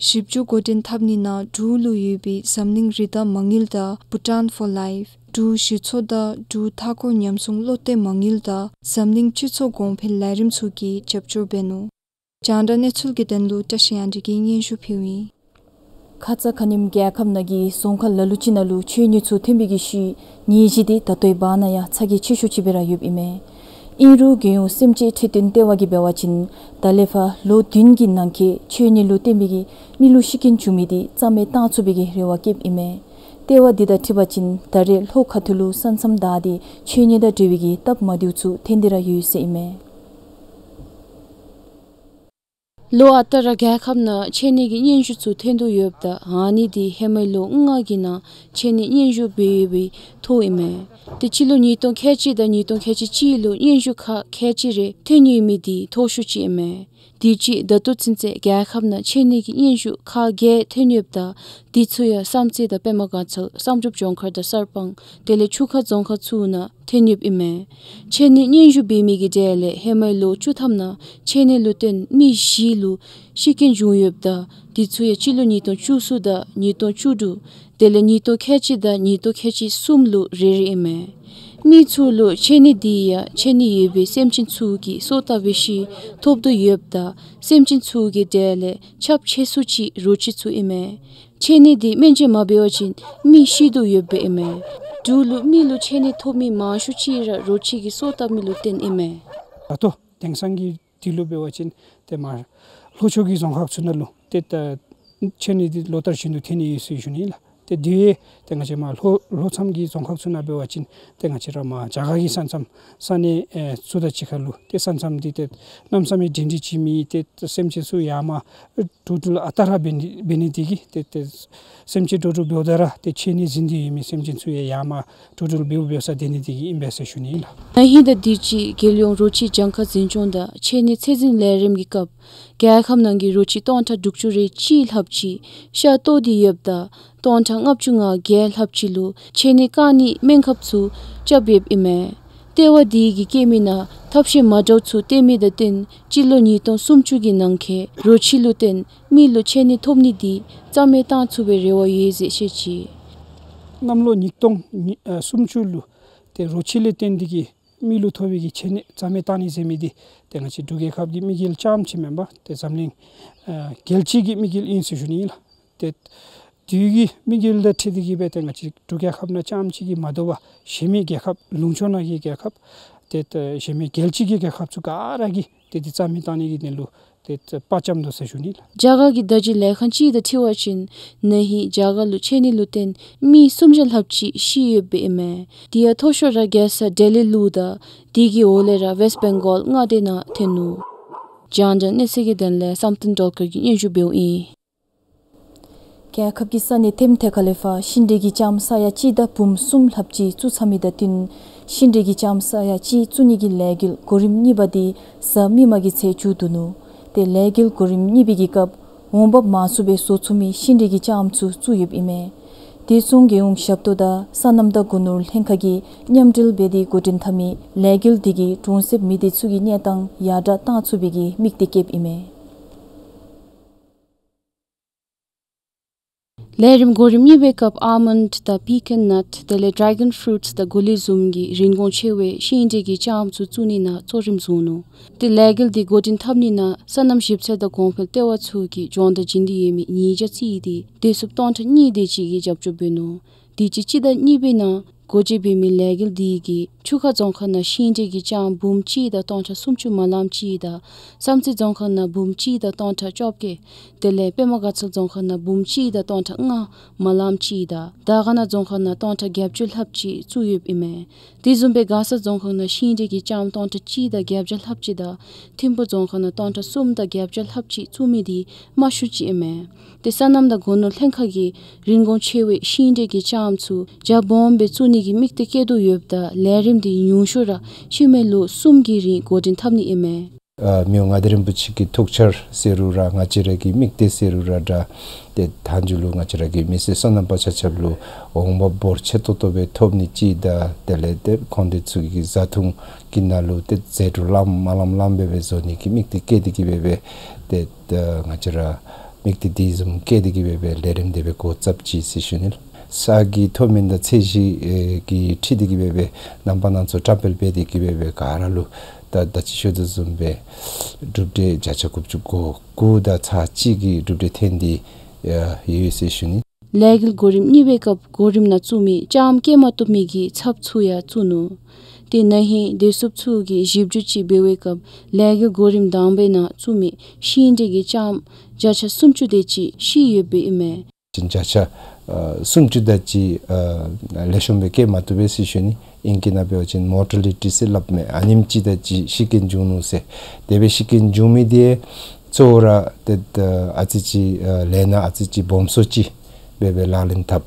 ཞིབ་འཇུག་འགོ་འདྲེན་འཐབ་ནི་ནང་འབྲུག་ལུ་ཡོད་པའི་འཛམ་གླིང་རི་དྭགས་མ་དངུལ་དང་Bhutan for Life འབྲུག་གཞི་ཚོགས་དང་འབྲུག་མཐའ་འཁོར་ཉམས་སྲུང་བློ་གཏད་མ་དངུལ་དང་འཛམ་གླིང་སྤྱི་ཚོགས་གོང་འཕེལ་ལས་རིམ་ཚུ་གིས་རྒྱབ་སྐྱོར་འབད་ནུག། རྒྱང་བསྒྲགས་གནས་ཚུལ་གྱི་དོན་ལུ་བཀྲ་ཤིས་དབྱངས་སྒྲོན་གྱིས་སྙན་ཞུ་ཕུལཝ་ཨིན། ཁ་ཙ་ཁ་ཉིནམ་རྒྱལ་ཁབ་ནང་གི་རྫོང་ཁག་ལ་ལུ་ཅིག་ནང་ལུ་ཆོས་ཉིད་ཚུ་ཐོན་པའི་གི་ཤུལ་ཉེས་གཞི་དེ་ད་ལྟོའི་བར་ན་ཡང་ཚ་གྱང་ཆེ་ཤོས་ཅིག་སྦེ་ར་ཡོདཔ་ཨིན་མས། ཨིན་རུང་རྒྱལ་ཡོངས་སེམས་ཅན་འཕྲོད་བསྟེན་ལྟེ་བ་གིས་འབད་བ་ཅིན་ད་ལས་ཕར་ལོ་བདུན་གྱི་ནང་འཁོད་ཆོས་ཉིད་ལུ་བརྟེན་པའི་གི་མི་ལུ་ཤི་རྐྱེན་བྱུང་མི་དེ་རྩ་མེད་བཏང་ཚུགས་པའི་གི་རེ་བ་བསྐྱེདཔ་ཨིན་མས། ལྟེ་བ་དེ་དང་འཁྲིལ་བ་ཅིན་ད་རེས་ལྷོ་ཁ་ཐུག་ལུ་ས་མཚམས་བདའ་སྟེ་ཆོས་ཉིད་དང་འབྲེལ་བའི་གི་སྟབས་མ་བདེཝ་ཚུ་ཐོན་ཏེ་ར་ཡོད་ཟེར་ཨིན་མས། ལོ་ཨ་རྟག་ར་རྒྱལ་ཁབ་ནང་འཕྱད་ནད་ཀྱི་སྙན་ཞུ་ཚུ་ཐོན་དོ་ཡོདཔ་ད་ཨ་ནི་དེ་ཧེ་མའི་ལོ་ལྔ་གི་ནང་འཕྱད་ནད་སྙན་ཞུ་འབད་ཡོད་པའི་ཐོ་ཨིན་མས། དེ་སྤྱི་ལོ་ཉིས་སྟོང་ཁལ་གཅིག་དང་ཉིས་སྟོང་ཁལ་གཅིག་གཅིག་ལུ་སྙན་ཞུ་ཁག་ཁལ་གཅིག་རེ་ཐོན་ཡོད་མི་དེ་མཐོ་ཤོས་ཅིག་ཨིན་མས། དེ་ཅིག་ད་ལྟོ་ཚུན་ཚོད་རྒྱལ་ཁབ་ནང་འཕྱད་ནད་ཀྱི་སྙན་ཞུ་ཁག་བརྒྱད་ཐོན་ཡོདཔ་ད་དེ་ཚུ་ཡང་བསམ་རྩེ་དང་པདྨ་དགའ་ཚལ་བསམ་གྲུབ་ལྗོངས་མཁར་དང་གསར་སྤང་དེ་ལས་ཆུ་ཁ་རྫོང་ཁག་ཚུ་ནང་ཐོན་ཡོདཔ་ཨིན་མས། འཕྱད་ནད་སྙན་ཞུ་འབད་མི་གི་གྲས་ལས་ཧེ་མའི་ལོ་བཅུ་ཐམ་ནང་འཕྱད་ནད་ལུ་བརྟེན་མི་བཞི་ལུ་ཤི་རྐྱེན་བྱུང་ཡོདཔ་ད་དེ་ཚུ་ཡང་སྤྱི་ལོ་ཉིས་སྟོང་བཅུ་གསུམ་དང་ཉིས་སྟོང་བཅུ་དྲུག་དེ་ལས་ཉིས་སྟོང་ཁལ་གཅིག་དང་ཉིས་སྟོང་ཁལ་གཅིག་གསུམ་ལུ་རེ་རེ་ཨིན་མས། མི་ཚུ་ལུ་འཕྱད་ནད་དེ་ཡང་འཕྱད་ནད་ཡོད་པའི་སེམས་ཅན་ཚུ་གིས་སོ་བཏབ་པའི་ཤུལ་ཐོབ་དོ་ཡོདཔ་ད་སེམས་ཅན་ཚུ་གི་གྲས་ལས་ཁྱབ་ཆེ་སུ་ཅིག་རོ་ཁྱི་ཚུ་ཨིན་མས། འཕྱད་ནད་དེ་སྨན་བཅོས་མ་འབད་བ་ཅིན་མི་ཤི་དོ་ཡོདཔ་ཨིན་མས། འབྲུག་ལུ་མི་ལུ་འཕྱད་ནད་ཐོབ་མི་མང་ཤོས་ཅིག་ར་རོ་ཁྱི་གིས་སོ་བཏབ་མི་ལུ་བརྟེན་ཨིན་མས། ད་ལྟོ་དེང་སང་གི་དུས་ལུ་འབད་བ་ཅིན་ཏེ་མར་ལྷོ་ཕྱོགས་ཀྱི་རྫོང་ཁག་ཚུ་ནང་ལུ་ཏེ་ད་འཕྱད་ནད་དེ་ལོ་ལྟར་བཞིན་དུ་ཐོན་ནི་ཡོད་ཟེར་ཞུ་ནི་ལགས། ཏེ་དེ་ཡང་ཏེ་ང་བཅས་མར་ལྷོ་ལྷོ་མཚམས་ཀྱི་རྫོང་ཁག་ཚུ་ནང་འབད་བ་ཅིན་ཏེ་ང་བཅས་ར་མར་རྒྱ་གར་གྱི་ས་མཚམས་ས་གནས་ཨེ་ཚུ་དང་གཅིག་ཁར་ལུ་ཏེ་ས་མཚམས་འདི་ཏེ་གནམ་མེད་ས་མེད་འདྲན་འདྲ་ཅིག་མེད། ཏེ་སེམས་ཅན་ཚུ་ཡར་མར་འགྲོ་འགྲུལ་ཨ་རྟག་ར་འབད་ནི་འབད་ནི་དེ་གིས་ཏེ་ཏེ་སེམས་ཅན་འགྲོ་འགྲུལ་འབདཝ་ད་ར་ཏེ་ཕྱད་ནི་འཛིན་ཏེ་ཡོད་མི་སེམས་ཅན་ཚུ་ཡང་ཡར་མར་འགྲོ་འགྲུལ་འབདཝ་འབདཝ་ས་སྡོད་ནི་དེ་གིས་ཨིན་པས་ཟེར་ཞུ་ནི་ཨིན་ལགས། ན་ཧིང་དང་དུས་ཅི་རྒྱལ་ཡོངས་རོ་ཁྱི་གྱངས་ཁ་འཛིན་སྐྱོང་དང་ཕྱད་ནི་ཚད་འཛིན་ལས་རིམ་གྱི་སྐབས་རྒྱལ་ཁབ་ནང་གི་རོ་ཁྱི་སྟོང་ཕྲག་དྲུག་ཅུ་རེ་གཅིག་ལྷགཔ་ཅིག་ཤ་བཏོག་སྟེ་ཡོདཔ་ད་སྟོང་ཕྲག་ལྔ་བཅུ་ང་བརྒྱད་ལྷགཔ་ཅིག་ལུ་ཕྱད་ནི་བཀག་ནིའི་སྨན་ཁབ་ཚུ་རྐྱབ་ཡོདཔ་ཨིན་མས། ལྟེ་བ་དེ་གིས་བཀལ་མི་ནང་ཐབས་ཤེས་མ་འདྲཝ་ཚུ་སྟོན་མི་དང་བསྟུན་སྤྱི་ལོ་ཉིས་སྟོང་སུམ་ཅུ་གི་ནང་འཁོད་རོ་ཁྱི་ལུ་བརྟེན་མི་ལུ་ཕྱད་ནི་ཐོབ་ནི་དེ་རྩ་མེད་བཏང་ཚུགས་པའི་རེ་བ་ཡོད་ཟེར་བཤད་ཅི། གནམ་ལོ་ཉིས་སྟོང་ཉི་ཨ་སུམ་ཅུ་ལུ་ཏེ་རོ་ཁྱི་ལས་བརྟེན་ཏེ་གིས་མི་ལུ་ཐོབ་པའི་གི་ཕྱད་ནི་རྩ་མེད་བཏང་ནི་ཟེར་མི་དེ་ཏེ་ང་བཅས་འབྲུག་རྒྱལ་ཁབ་ཀྱི་དམིགས་ཡུལ་རྐྱངམ་ཅིག་མེན་པར་ཏེ་འཛམ་གླིང་ཨ་རྒྱལ་སྤྱི་གི་དམིགས་ཡུལ་ཨིན་ཟེར་ཞུ་ནི་ཨིན་ལགས། ཏེ་དུས་ཀྱི་དམིགས་ཡུལ་དང་འཁྲིལ་ཏེ་གིས་སྦེ་ཏེ་ང་བཅས་འབྲུག་རྒྱལ་ཁབ་ནང་རྐྱངམ་ཅིག་གིས་མ་དོ་བར་གཞན་མི་རྒྱལ་ཁབ་ལུང་ཕྱོགས་ནང་གི་རྒྱལ་ཁབ་ཏེ་ཏེ་གཞན་མི་རྒྱལ་སྤྱི་གི་རྒྱལ་ཁབ་ཚུ་ག་ར་གིས་ཏེ་དེ་རྩ་མེད་བཏང་ནི་གི་དོན་ལུ་ཏེ་ཏེ་དཔའ་བཅམ་དོ་ཟེར་ཞུ་ནི་ལགས། རྒྱ་གར་གྱི་བརྡ་བརྒྱུད་ལས་ཁང་ཅིག་དང་འཁྲིལ་བ་ཅིན་ན་ཧིང་རྒྱ་གར་ལུ་ཕྱད་ནི་ལུ་བརྟེན་མི་སུམ་བརྒྱ་ལྷགཔ་ཅིག་ཤི་ཡོདཔ་ཨིན་མས། དེ་ཡང་མཐོ་ཤོས་ར་རྒྱལ་ས་ལྡི་ལི་ལུ་དང་དེ་གི་འོག་ལས་ར་ཝེསཊ་བེང་གཱོལ་མངའ་སྡེ་ནང་ཐོན་ནུག། རྒྱང་བསྒྲགས་གནས་ཚུལ་གྱི་དོན་ལས་བསམ་གཏན་སྒྲོལ་དཀར་གྱིས་སྙན་ཞུ་འབདཝ་ཨིན། རྒྱལ་ཁབ་ཀྱི་ས་གནས་ཐེམ་ཐེ་ཁ་ལས་ཕར་ཤིང་འབྲས་ཀྱི་ལྕངམ་ས་ཡ་གཅིག་དང་བུམ་གསུམ་ལྷགཔ་ཅིག་བཙུགས་ཚར་མི་དང་བསྟུན་ཤིང་འབྲས་ཀྱི་ལྕངམ་ས་ཡ་གཅིག་བཙུགས་ནི་གི་ལས་འགུལ་གོ་རིམ་གཉིས་པ་དེ་གཟའ་མིག་དམར་གྱི་ཚེ་མཇུག་བསྡུ་ནུག། ཏེ་ལས་འགུལ་གོ་རིམ་གཉིས་པའི་གི་སྐབས་འོང་འབབ་མང་སུ་སྦེ་བཟོ་ཚུགས་མི་ཤིང་འབྲས་ཀྱི་ལྕངམ་ཚུ་བཙུགས་ཡོདཔ་ཨིན་མས། དེ་སོང་རྒྱལ་ཡོངས་ཞབས་ཏོག་དང་སོ་ནམ་དང་སྒོ་ནོར་ལྷན་ཁག་གིས་མཉམ་འབྲེལ་འབད་དེ་འགོ་འདྲེན་འཐབ་མི་ལས་འགུལ་དེ་གིས་གྲོང་གསེབ་མི་སྡེ་ཚུ་གི་གནས་སྟངས་ཡར་དྲག་བཏང་ཚུགས་པའི་གི་དམིགས་གཏད་བསྐྱེདཔ་ཨིན་མས། ལས་རིམ་གོ་རིམ་གཉིས་པའི་སྐབས་ཨཱལ་མཱནཌ་དང་པི་ཀཱན་ནཊ་དེ་ལས་ཌེ་གཱོན་ཕུ་རུཊསི་དང་གོ་ལི་བཟུམ་གྱི་རིན་གོང་ཆེ་བའི་ཤིང་འབྲས་ཀྱི་ལྕངམ་ཚུ་བཙུགས་ནི་ནང་གཙོ་རིམ་བཟུང་ནུག། ཏེ་ལས་འགུལ་དེ་འགོ་འདྲེན་འཐབ་ནི་ནང་སོ་ནམ་ཞིབ་འཚོལ་དང་གོང་འཕེལ་ལྟེ་བ་ཚུ་གིས་སྦྱོང་བརྡར་བྱིན་ཏེ་ཡོད་མི་ཉིས་བརྒྱ་བརྩིས་ཏེ་བདེ་སྲུངཔ་སྟོང་ཕྲག་གཉིས་དེ་ཅིག་གིས་རྒྱབ་སྐྱོར་འབད་ནུག། དུས་ཅི་སྤྱི་ཟླ་གཉིས་པའི་ནང་སྒོ་འབྱེད་འབད་མི་ལས་འགུལ་དེ་གིས་ཆུ་ཁ་རྫོང་ཁག་ནང་ཤིང་འབྲས་ཀྱི་ལྕངམ་འབུམ་གཅིག་དང་སྟོང་ཕྲག་སུམ་ཅུ་མ་ལངམ་ཅིག་དང་བསམ་རྩེ་རྫོང་ཁག་ནང་འབུམ་གཅིག་དང་སྟོང་ཕྲག་བཅོ་བརྒྱད། དེ་ལས་པདྨ་དགའ་ཚལ་རྫོང་ཁག་ནང་འབུམ་གཅིག་དང་སྟོང་ཕྲག་ལྔ་མ་ལངམ་ཅིག་དང་དར་དཀར་ན་རྫོང་ཁག་ནང་སྟོང་ཕྲག་བརྒྱད་ཅུ་ལྷགཔ་ཅིག་བཙུགས་ཡོདཔ་ཨིན་མས། དེ་བཟུམ་སྦེ་མགར་ས་རྫོང་ཁག་ནང་ཤིང་འབྲས་ཀྱི་ལྕངམ་སྟོང་ཕྲག་གཅིག་དང་བརྒྱད་བརྒྱ་ལྷགཔ་ཅིག་དང་ཐིམ་ཕུ་རྫོང་ཁག་ནང་སྟོང་ཕྲག་གསུམ་དང་བརྒྱད་བརྒྱ་ལྷགཔ་ཅིག་བཙུགས་མི་དེ་མང་ཤོས་ཅིག་ཨིན་མས། ཏེ་སོ་ནམ་དང་སྒོ་ནོར་ལྷན་ཁག་གིས་རིན་གོང་ཆེ་བའི་ཤིང་འབྲས་ཀྱི་ལྕངམ་ཚུ་རྒྱ་སྦོམ་སྦེ་བཙུགས་ནི་གི་དམིགས་གཏད་བསྐྱེད་དོ་ཡོདཔ་ད་ལས་རིམ་དེ་ཉུང་ཤོས་ར་ཤུལ་མའི་ལོ་གསུམ་གྱི་རིང་འགོ་འདྲེན་འཐབ་ནི་ཨིན་མས། ཨ་མི་དབང་མངའ་བདག་རིན་པོ་ཆེ་གི་ཐུགས་འཆར་ཟེར་རུང་ར་ང་བཅས་ར་གི་དམིགས་གཏད་ཟེར་རུང་ར་འདྲ། ཏེ་མཐའ་མཇུག་ལུ་ང་བཅས་ར་གི་མི་སེར་སོ་ནམ་པ་ཆ་ཁྱབ་ལུ་འོང་འབབ་འབོར་ཆེ་ཏོག་ཏོ་སྦེ་ཐོབ་ནི་ཅིག་དང་དེ་ལས་ཏེ་ཁོང་དེ་ཚུ་གི་བཟའ་འཐུང་གི་ནང་ལུ་ཏེ་ཟད་འགྲོ་ལངམ་མ་ལངམ་ལངམ་སྦེ་སྦེ་བཟོ་ནི་གི་དམིགས་གཏད་བསྐྱེད་དེ་གིས་སྦེ་སྦེ་ཏེ་ད་ང་བཅས་ར་དམིགས་གཏད་དེ་བཟུམ་བསྐྱེད་དེ་གིས་སྦེ་སྦེ་ལས་རིམ་དེ་སྦེ་འགོ་བཙུགསཔ་ཅིག་ཟེར་ཞུ་ནི། ས་གི་མཐོ་དམན་དང་ཚད་གཞི་ཨེ་གི་འཁྲིལ་ཏེ་གིས་སྦེ་སྦེ་རྣམ་པ་སྣ་ཚོགས་བཀྲམ་སྤེལ་འབད་དེ་གིས་སྦེ་སྦེ་ག་ར་ལུ་ད་ད་ཅི་ཞུ་དོ་བཟུམ་སྦེ་གྲུབ་འབྲས་བརྒྱ་ཆ་དགུ་བཅུ་གོ་དགུ་དང་ཚག་གཅིག་གི་གྲུབ་འབྲས་ཐོན་ཏེ་ཡོད་ཟེར་ཞུ་ནི། ལས་འགུལ་གོ་རིམ་གཉིས་པའི་སྐབས་གོ་རིམ་ནང་བཙུགས་མི་ལྕངམ་སྐྱེ་མ་བཏུབ་མི་གི་ཚབ་ཚུ་ཡང་བཙུགས་ནུག། ཏེ་ན་ཧིང་བདེ་སྲུངཔ་ཚུ་གིས་ཞིབ་འཇུག་ཅིག་འབད་བའི་སྐབས་ལས་འགུལ་གོ་རིམ་དང་པའི་ནང་བཙུགས་མི་ཤིང་འབྲས་ཀྱི་ལྕངམ་བརྒྱ་ཆ་སུམ་ཅུ་དེ་ཅིག་ཤི་ཡོདཔ་ཨིན་མས། བརྒྱ་ཆ་ཨ་སུམ་ཅུ་དེ་ཅིག་ཨ་ལེགས་ཤོམ་སྦེ་སྐྱེ་མ་བཏུབ་པས་ཟེར་ཞུ་ནི། ཨིང་སྐད་ནང་འབད་བ་ཅིན་མོར་ཊ་ལི་ཊི་ཟེར་སླབ་མས། ཨ་ནེམ་ཅིག་དེ་ཅིག་ཤི་རྐྱེན་བྱུང་ནུག་ཟེར། དེ་སྦེ་ཤི་རྐྱེན་བྱུང་མི་དེ་གཙོ་བོ་ར་ཏེ་ཨ་ཙི་ཅིག་ཨ་ལས་སྣ་ཨ་ཙི་ཅིག་སྦོམ་སུ་ཅིག་སྦེ་སྦེ་ལག་ལེན་འཐབ།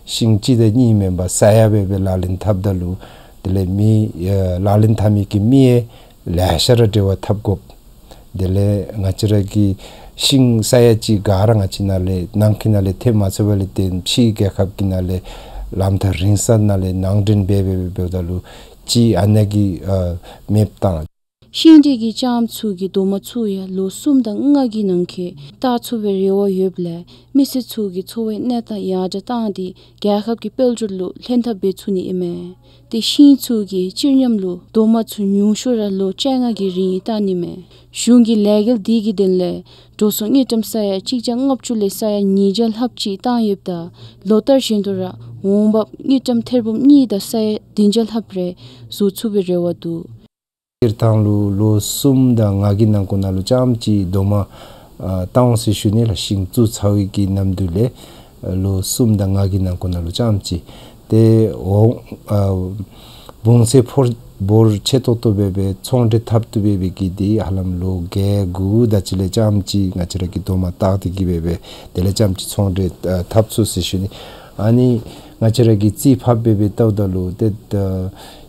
ཤིང་གཅིག་དང་གཉིས་མེན་པར་ས་ཡ་སྦེ་སྦེ་ལག་ལེན་འཐབ་ད་ལུ་དེ་ལས་མི་ཨ་ལག་ལེན་འཐབ་མི་གི་མི་ཡང་ལེ་ཤ་ར་འབྲེལ་བ་འཐབ་དགོཔ། དེ་ལས་ང་བཅས་ར་གི་ཤིང་ས་ཡ་གཅིག་ག་ར་ང་བཅས་ནང་ལས་ནང་གི་ནང་ལས་ཐོན་མ་ཚུགས་པ་ལས་བརྟེན་ཕྱིའི་རྒྱལ་ཁབ་ཀྱི་ནང་ལས་ལམ་ཐག་རིང་ས་ནང་ལས་ནང་འདྲེན་འབད་འབད་འབདཝ་ད་ལུ་གཅིག་ཨ་ནཱ་གིས་ཨ་མེདཔ་བཏང་། ཤིང་འབྲས་ཀྱི་ལྕངམ་ཚུ་གི་རྡོག་མ་ཚུ་ཡང་ལོ་གསུམ་དང་ལྔ་གི་ནང་འཁོད་བཏགས་ཚུགས་པའི་རེ་བ་ཡོདཔ་ལས་མི་སེར་ཚུ་གི་འཚོ་བའི་གནས་སྟངས་ཡར་དྲག་བཏང་སྟེ་རྒྱལ་ཁབ་ཀྱི་དཔལ་འབྱོར་ལུ་ལྷན་ཐབས་འབད་ཚུགས་ནི་ཨིན་མས། ཏེ་ཤིང་ཚུ་གི་སྤྱིར་ཉམས་ལུ་རྡོག་མ་ཚུ་ཉུང་ཤོས་ར་ལོ་བཅོ་ལྔ་གི་རིང་བཏང་ནི་མས། གཞུང་གི་ལས་འགུལ་དེ་གི་དོན་ལས་འགྲོ་སོང་དངུལ་ཀྲམ་ས་ཡ་གཅིག་བརྒྱ་ལྔ་བཅུ་ལས་ས་ཡ་ཉིས་བརྒྱ་ལྷགཔ་ཅིག་བཏང་ཡོདཔ་ད་ལོ་ལྟར་བཞིན་དུ་ར་འོང་འབབ་དངུལ་ཀྲམ་ཐེར་འབུམ་གཉིས་དང་ས་ཡ་བདུན་བརྒྱ་ལྷགཔ་རེ་བཟོ་ཚུགས་པའི་རེ་བ་འདུག། སྤྱིར་བཏང་ལུ་ལོ་གསུམ་དང་ལྔ་གི་ནང་འཁོད་ནང་ལུ་རྐྱངམ་ཅིག་རྡོག་མ་ཨ་བཏང་འོང་ཟེར་ཞུ་ནི་ལགས། ཤིང་བཙུགས་ཚར་བའི་གི་ནམ་དུས་ལས་ ལོ་གསུམ་དང་ལྔ་གི་ནང་འཁོད་ནང་ལུ་རྐྱངམ་ཅིག་ཏེ་འོང་ཨ་བུང་ཚད་འབོར་ཆེ་ཏོག་ཏོ་སྦེ་སྦེ་ཚོང་འབྲེལ་འཐབ་བཏུབ་པའི་གི་འདི་ཧ་ལམ་ལོ་བརྒྱད་དགུ་དེ་ཅིག་ལས་རྐྱངམ་ཅིག་ང་བཅས་ར་གིས་དོ་མ་བཏགས་ཏེ་གི་སྦེ་སྦེ་དེ་ལས་རྐྱངམ་ཅིག་ཚོང་འབྲེལ་ཨ་འཐབ་ཚུགས་ཟེར་ཞུ་ནི། ཨ་ནི་ང་བཅས་ར་གིས་རྩིས་ཕབ་སྦེ་སྦེ་བལྟཝ་ད་ལུ་ཏེ་ད་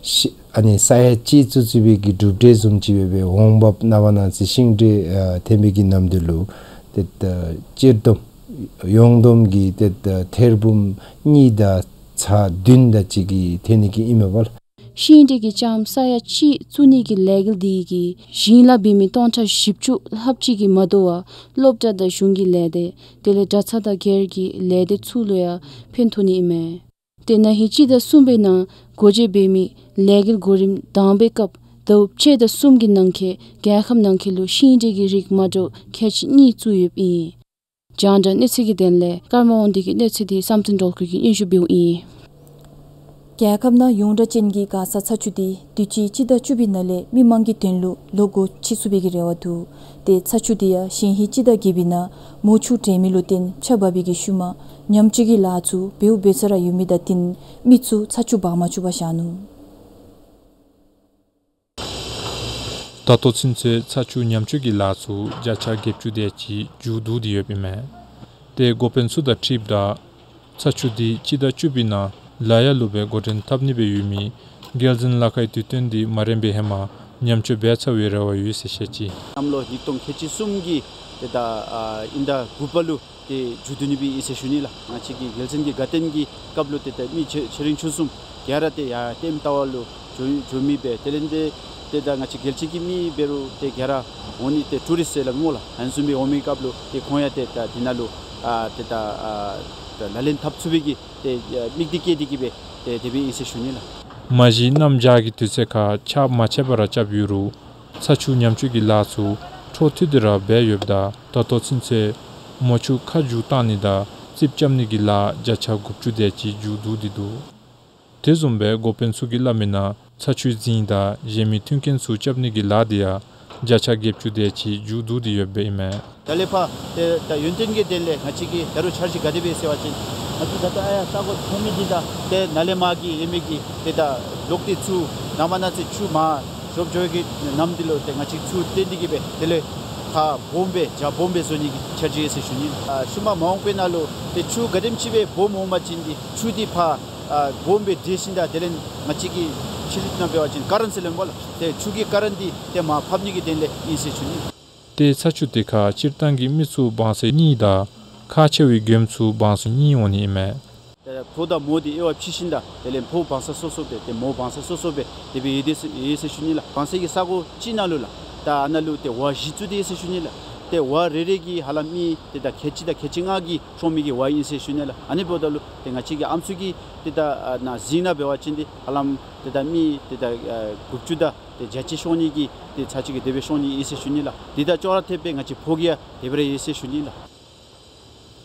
ཤི་ཨ་ནི་ས་ཡ་གཅིག་བཙུགས་བཙུགས་པའི་གི་གྲུབ་འབྲས་བཟུམ་ཅིག་སྦེ་སྦེ་འོང་འབབ་ནངས་པ་གནངས་ཚེ་ཤིང་འབྲས་ཨ་ཐོན་པའི་གི་ནམ་དུས་ལུ་ཏེ་ད་སྤྱིར་བསྡོམས་ཡོངས་བསྡོམས་ཀྱི་ཏེ་ད་ཐེར་འབུམ་གཉིས་དང་ཚག་བདུན་དེ་ཅིག་གི་ཐོན་ནི་གི་ཨིན་མས་པ་ལགས། ཤིང་འབྲས་ཀྱི་ལྕངམ་ས་ཡ་གཅིག་བཙུགས་ནི་གི་ལས་འགུལ་འདི་གིས་ཞིང་ལཱ་འབད་མི་སྟོང་ཕྲག་བཞི་བཅུ་ལྷགཔ་ཅིག་གིས་མ་དོ་བར་སློབ་གྲྭ་དང་གཞུང་གི་ལས་སྡེ་དེ་ལས་གྲྭ་ཚང་དང་སྒེར་གྱི་ལས་སྡེ་ཚུ་ལུ་ཡང་ཕན་ཐོགས་ནི་ཨིན་མས། ཏེ་ན་ཧིང་གཅིག་དང་གསུམ་པའི་ནང་སྒོ་འབྱེད་འབད་མི་ལས་འགུལ་གོ་རིམ་དང་པའི་སྐབས་ཟླཝ་གཅིག་དང་གསུམ་གྱི་ནང་འཁོད་རྒྱལ་ཁབ་ནང་འཁོད་ལུ་ཤིང་འབྲས་ཀྱི་རིགས་མ་འདྲཝ་ཁལ་གཅིག་གཉིས་བཙུགས་ཡོདཔ་ཨིན། རྒྱང་བསྒྲགས་གནས་ཚུལ་གྱི་དོན་ལས་ཀརྨ་དབང་འདུས་ཀྱི་གནས་ཚུལ་འདི་བསམ་གཏན་སྒྲོལ་དཀར་གྱིས་སྙན་ཞུ་འབདཝ་ཨིན། རྒྱལ་ཁབ་ནང་ཡོངས་གྲགས་ཅན་གྱི་མགར་ས་ཚ་ཆུ་འདི་དུས་ཅི་སྤྱི་ཟླ་བཅུ་པའི་ནང་ལས་མི་མང་གི་དོན་ལུ་ལོག་སྒོ་ཕྱེ་ཚུགས་པའི་གི་རེ་བ་འདུག། ཏེ་ཚ་ཆུ་འདི་ཡང་གཞེས་ཧིང་སྤྱི་ཟླ་བརྒྱད་པའི་ནང་མོ་ཆུ་དྲན་མེད་ལུ་བརྟེན་ཆརཔ་འབབ་པའི་གི་ཤུལ་མ་ཉམས་བཅོས་ཀྱི་ལཱ་ཚུ་འབདཝ་འབད་ས་ར་ཡོད་མི་དང་བསྟུན་མི་ཚུ་ཚ་ཆུ་འབག་མ་བཅུག་པར་བཞག་ནུག། ད་ལྟོ་ཚུན་ཚོད་ཚ་ཆུ་ཉམས་བཅོས་ཀྱི་ལཱ་ཚུ་བརྒྱ་ཆ་བརྒྱད་ཅུ་དེ་ཅིག་མཇུག་བསྡུ་སྟེ་ཡོདཔ་ཨིན་མས། ཏེ་འགོ་དཔོན་ཚུ་དང་འཁྲིལཝ་ད་ཚ་ཆུ་འདི་སྤྱི་ཟླ་བཅུ་པའི་ནང་ལ་ཡ་ལུ་སྦེ་འགོ་འདྲེན་འཐབ་ནི་སྦེ་ཡོད་མི་རྒྱལ་འཛིན་ལ་ཁའི་དུས་སྟོན་འདི་མ་རན་པའི་ཧེ་མ་ཉམས་བཅོས་འབད་ཚར་བའི་རེ་བ་ཡོད་ཟེར་བཤད་ཅི། གནམ་ལོ་ཉིས་སྟོང་ཁལ་གཅིག་གསུམ་གྱི་ཏེ་ད་ཨ་དབྱིན་ཟླ་དགུ་པ་ལུ་ཏེ་མཇུག་བསྡུ་ནི་སྦེ་ཨིན་ཟེར་ཞུ་ནི་ལགས། ང་བཅས་ཀྱི་རྒྱལ་བཙུན་གྱི་དགའ་སྟོན་གྱི་སྐབས་ལུ་ཏེ་ད་མི་ཆེ་ཆེ་འབྲིང་ཆུང་གསུམ་ག་ར་ཏེ་ཡར་ལྟདམོ་ལྟ་བར་ལུ་འགྱོ་འགྱོ་མི་སྦེ་དེ་ལས་ཏེ་ཏེ་ད་ང་བཅས་རྒྱལ་སྤྱི་གི་མི་འབད་རུང་ཏེ་ག་ར་འོང་ནི་ཏེ་ཊུ་རིསཊ་ཟེར་སླབ་སྨོ་ལགས། ཨ་ནི་བཟུམ་སྦེ་འོང་མི་སྐབས་ལུ་ཏེ་ཁོང་ཡང་ཏེ་ད་འདི་ནང་ལུ་ཨ་ཏེ་ད་ཨ་ད་ལག་ལེན་འཐབ་ཚུགས་པའི་གི་ཏེ་ཨ་དམིགས་གཏད་བསྐྱེད་དེ་གི་སྦེ་ཏེ་དེ་སྦེ་ཨིན་ཟེར་ཞུ་ནི་ལགས། མ་གཞི་གནམ་བྱཱར་གྱི་དུས་ཚོད་ཁར་ཆརཔ་མ་ཆད་པར་རྐྱབ་ཡོད་རུང་ཚ་ཆུ་ཉམས་བཅོས་ཀྱི་ལཱ་ཚུ་འཕྲོ་མཐུད་དེ་ར་འབད་ཡོདཔ་ད་ད་ལྟོ་ཚུན་ཚོད་མོ་ཆུ་ཁ་བསྒྱུར་བཏང་ནི་དང་རྩིགཔ་རྐྱབ་ནི་གི་ལཱ་བརྒྱ་ཆ་དགུ་བཅུ་དེ་ཅིག་མཇུག་བསྡུ་སྟེ་འདུག། དེ་བཟུམ་སྦེ་འགོ་དཔོན་ཚུ་གིས་སླབ་མིའི་ནང་ཚ་ཆུའི་རྫིང་དང་གཞན་མི་མཐུན་རྐྱེན་ཚུ་རྐྱབ་ནི་གི་ལཱ་འདི་ཡང་བརྒྱ་ཆ་བརྒྱད་ཅུ་དེ་ཅིག་མཇུག་བསྡུ་སྟེ་ཡོདཔ་ཨིན་མས། ད་ལས་ཕར་ཏེ་ད་ཡོན་ཏན་གྱི་དོན་ལས་ང་བཅས་ཀྱི་ད་རུང་འཆར་གཞི་ག་དེ་སྦེ་ཟེར་བ་ཅིན་ང་བཅས་ད་ལྟོ་ཨ་ཡར་ས་གོ་མཐོ་མི་འདི་དང་ཏེ་ནཱ་ལས་མར་གྱི་ཡོད་མི་གི་ཏེ་ད་ལོག་སྟེ་ཚུར་ནངས་པ་གནངས་ཚེ་ཆུ་མར་ཞོབ་འགྱོ་གི་ནམ་འདི་ལུ་ཏེ་ང་བཅས་ཚུར་བཏོན་ཏེ་གི་སྦེ་དེ་ལས་ཁ་སྦོམ་སྦེ་རྒྱ་སྦོམ་སྦེ་བཟོ་ནི་གི་འཆར་གཞི་ཡོད་ཟེར་ཞུ་ནི། ཨ་ཤུལ་མ་མ་འོངས་པའི་ནང་ལུ་ཏེ་ཆུ་ག་དེམ་ཅིག་སྦེ་སྦོམ་འོང་པ་ཅིན་འདི་ཆུ་འདི་ཕར་ཨ་སྦོམ་སྦེ་འདྲེས་ཞིནམ་ད་དེ་ལས་ང་བཅས་ཀྱི་ཕྱི་གླིང་ནང་འབད་བ་ཅིན་ཀ་རེནཊ་ཟེར་སླབ་ཨིན་པ་ལགས། ཏེ་ཆུ་གི་ཀ་རེནཊ་འདི་ཏེ་མར་ཕབ་ནི་གི་དོན་ལས་ཨིན་ཟེར་ཞུ་ནི། ཏེ་ཚ་ཆུ་དེ་ཁར་སྤྱིར་བཏང་གི་མི་ཚུ་བང་སོ་གཉིས་དང་ཁག་ཆེ་བའི་མགྱོནམ་ཚུ་བང་སོ་གཉིས་འོང་ནི་ཨིན་མས། ཏེ་ཕོ་དང་མོ་འདི་དབྱེ་བ་ཕྱེ་ཞིནམ་ད་དེ་ལས་ཕོ་བང་སོ་སོ་སོ་སྦེ་ཏེ་མོ་བང་སོ་སོ་སོ་སྦེ་དེ་སྦེ་ཡོད་དེ་ཟེར་ཡོད་ཟེར་ཞུ་ནི་ལགས། བང་སོ་གི་ས་གོ་གཅིག་ནང་ལུ་ལགས་ད་ཨ་ནཱ་ལུ་ཏེ་ཝར་བཞི་བཙུགས་ཏེ་ཡོད་ཟེར་ཞུ་ནི་ལགས། ཏེ་ཝར་རེ་རེ་གིས་ཧ་ལམ་མི་ཏེ་ད་ཁལ་གཅིག་དང་ཁལ་གཅིག་ལྔ་གི་ཤོང་མི་གི་ཝར་ཨིན་ཟེར་ཞུ་ནི་ལགས། ཨ་ནི་འབདཝ་ད་ལུ་ཏེ་ང་བཅས་ཀྱི་ཨམ་སྲུ་གི་ཏེ་ད་ཨ་ནཱ་རྫིང་ནང་འབད་བ་ཅིན་འདི་ཧ་ལམ་ཏེ་ད་མི་ཏེ་ད་ཨ་དགུ་བཅུ་དང་ཏེ་བརྒྱད་ཅུ་ཤོང་ནི་གི་ཏེ་ཚ་ཆུ་གིས་དེ་སྦེ་ཤོང་ནི་ཨིན་ཟེར་ཞུ་ནི་ལགས། དེ་དང་ཅོག་ར་འཐདཔ་སྦེ་ང་བཅས་ཕོ་གི་ཡང་དེ་སྦེ་ར་ཡོད་ཟེར་ཞུ་ནི་ལགས།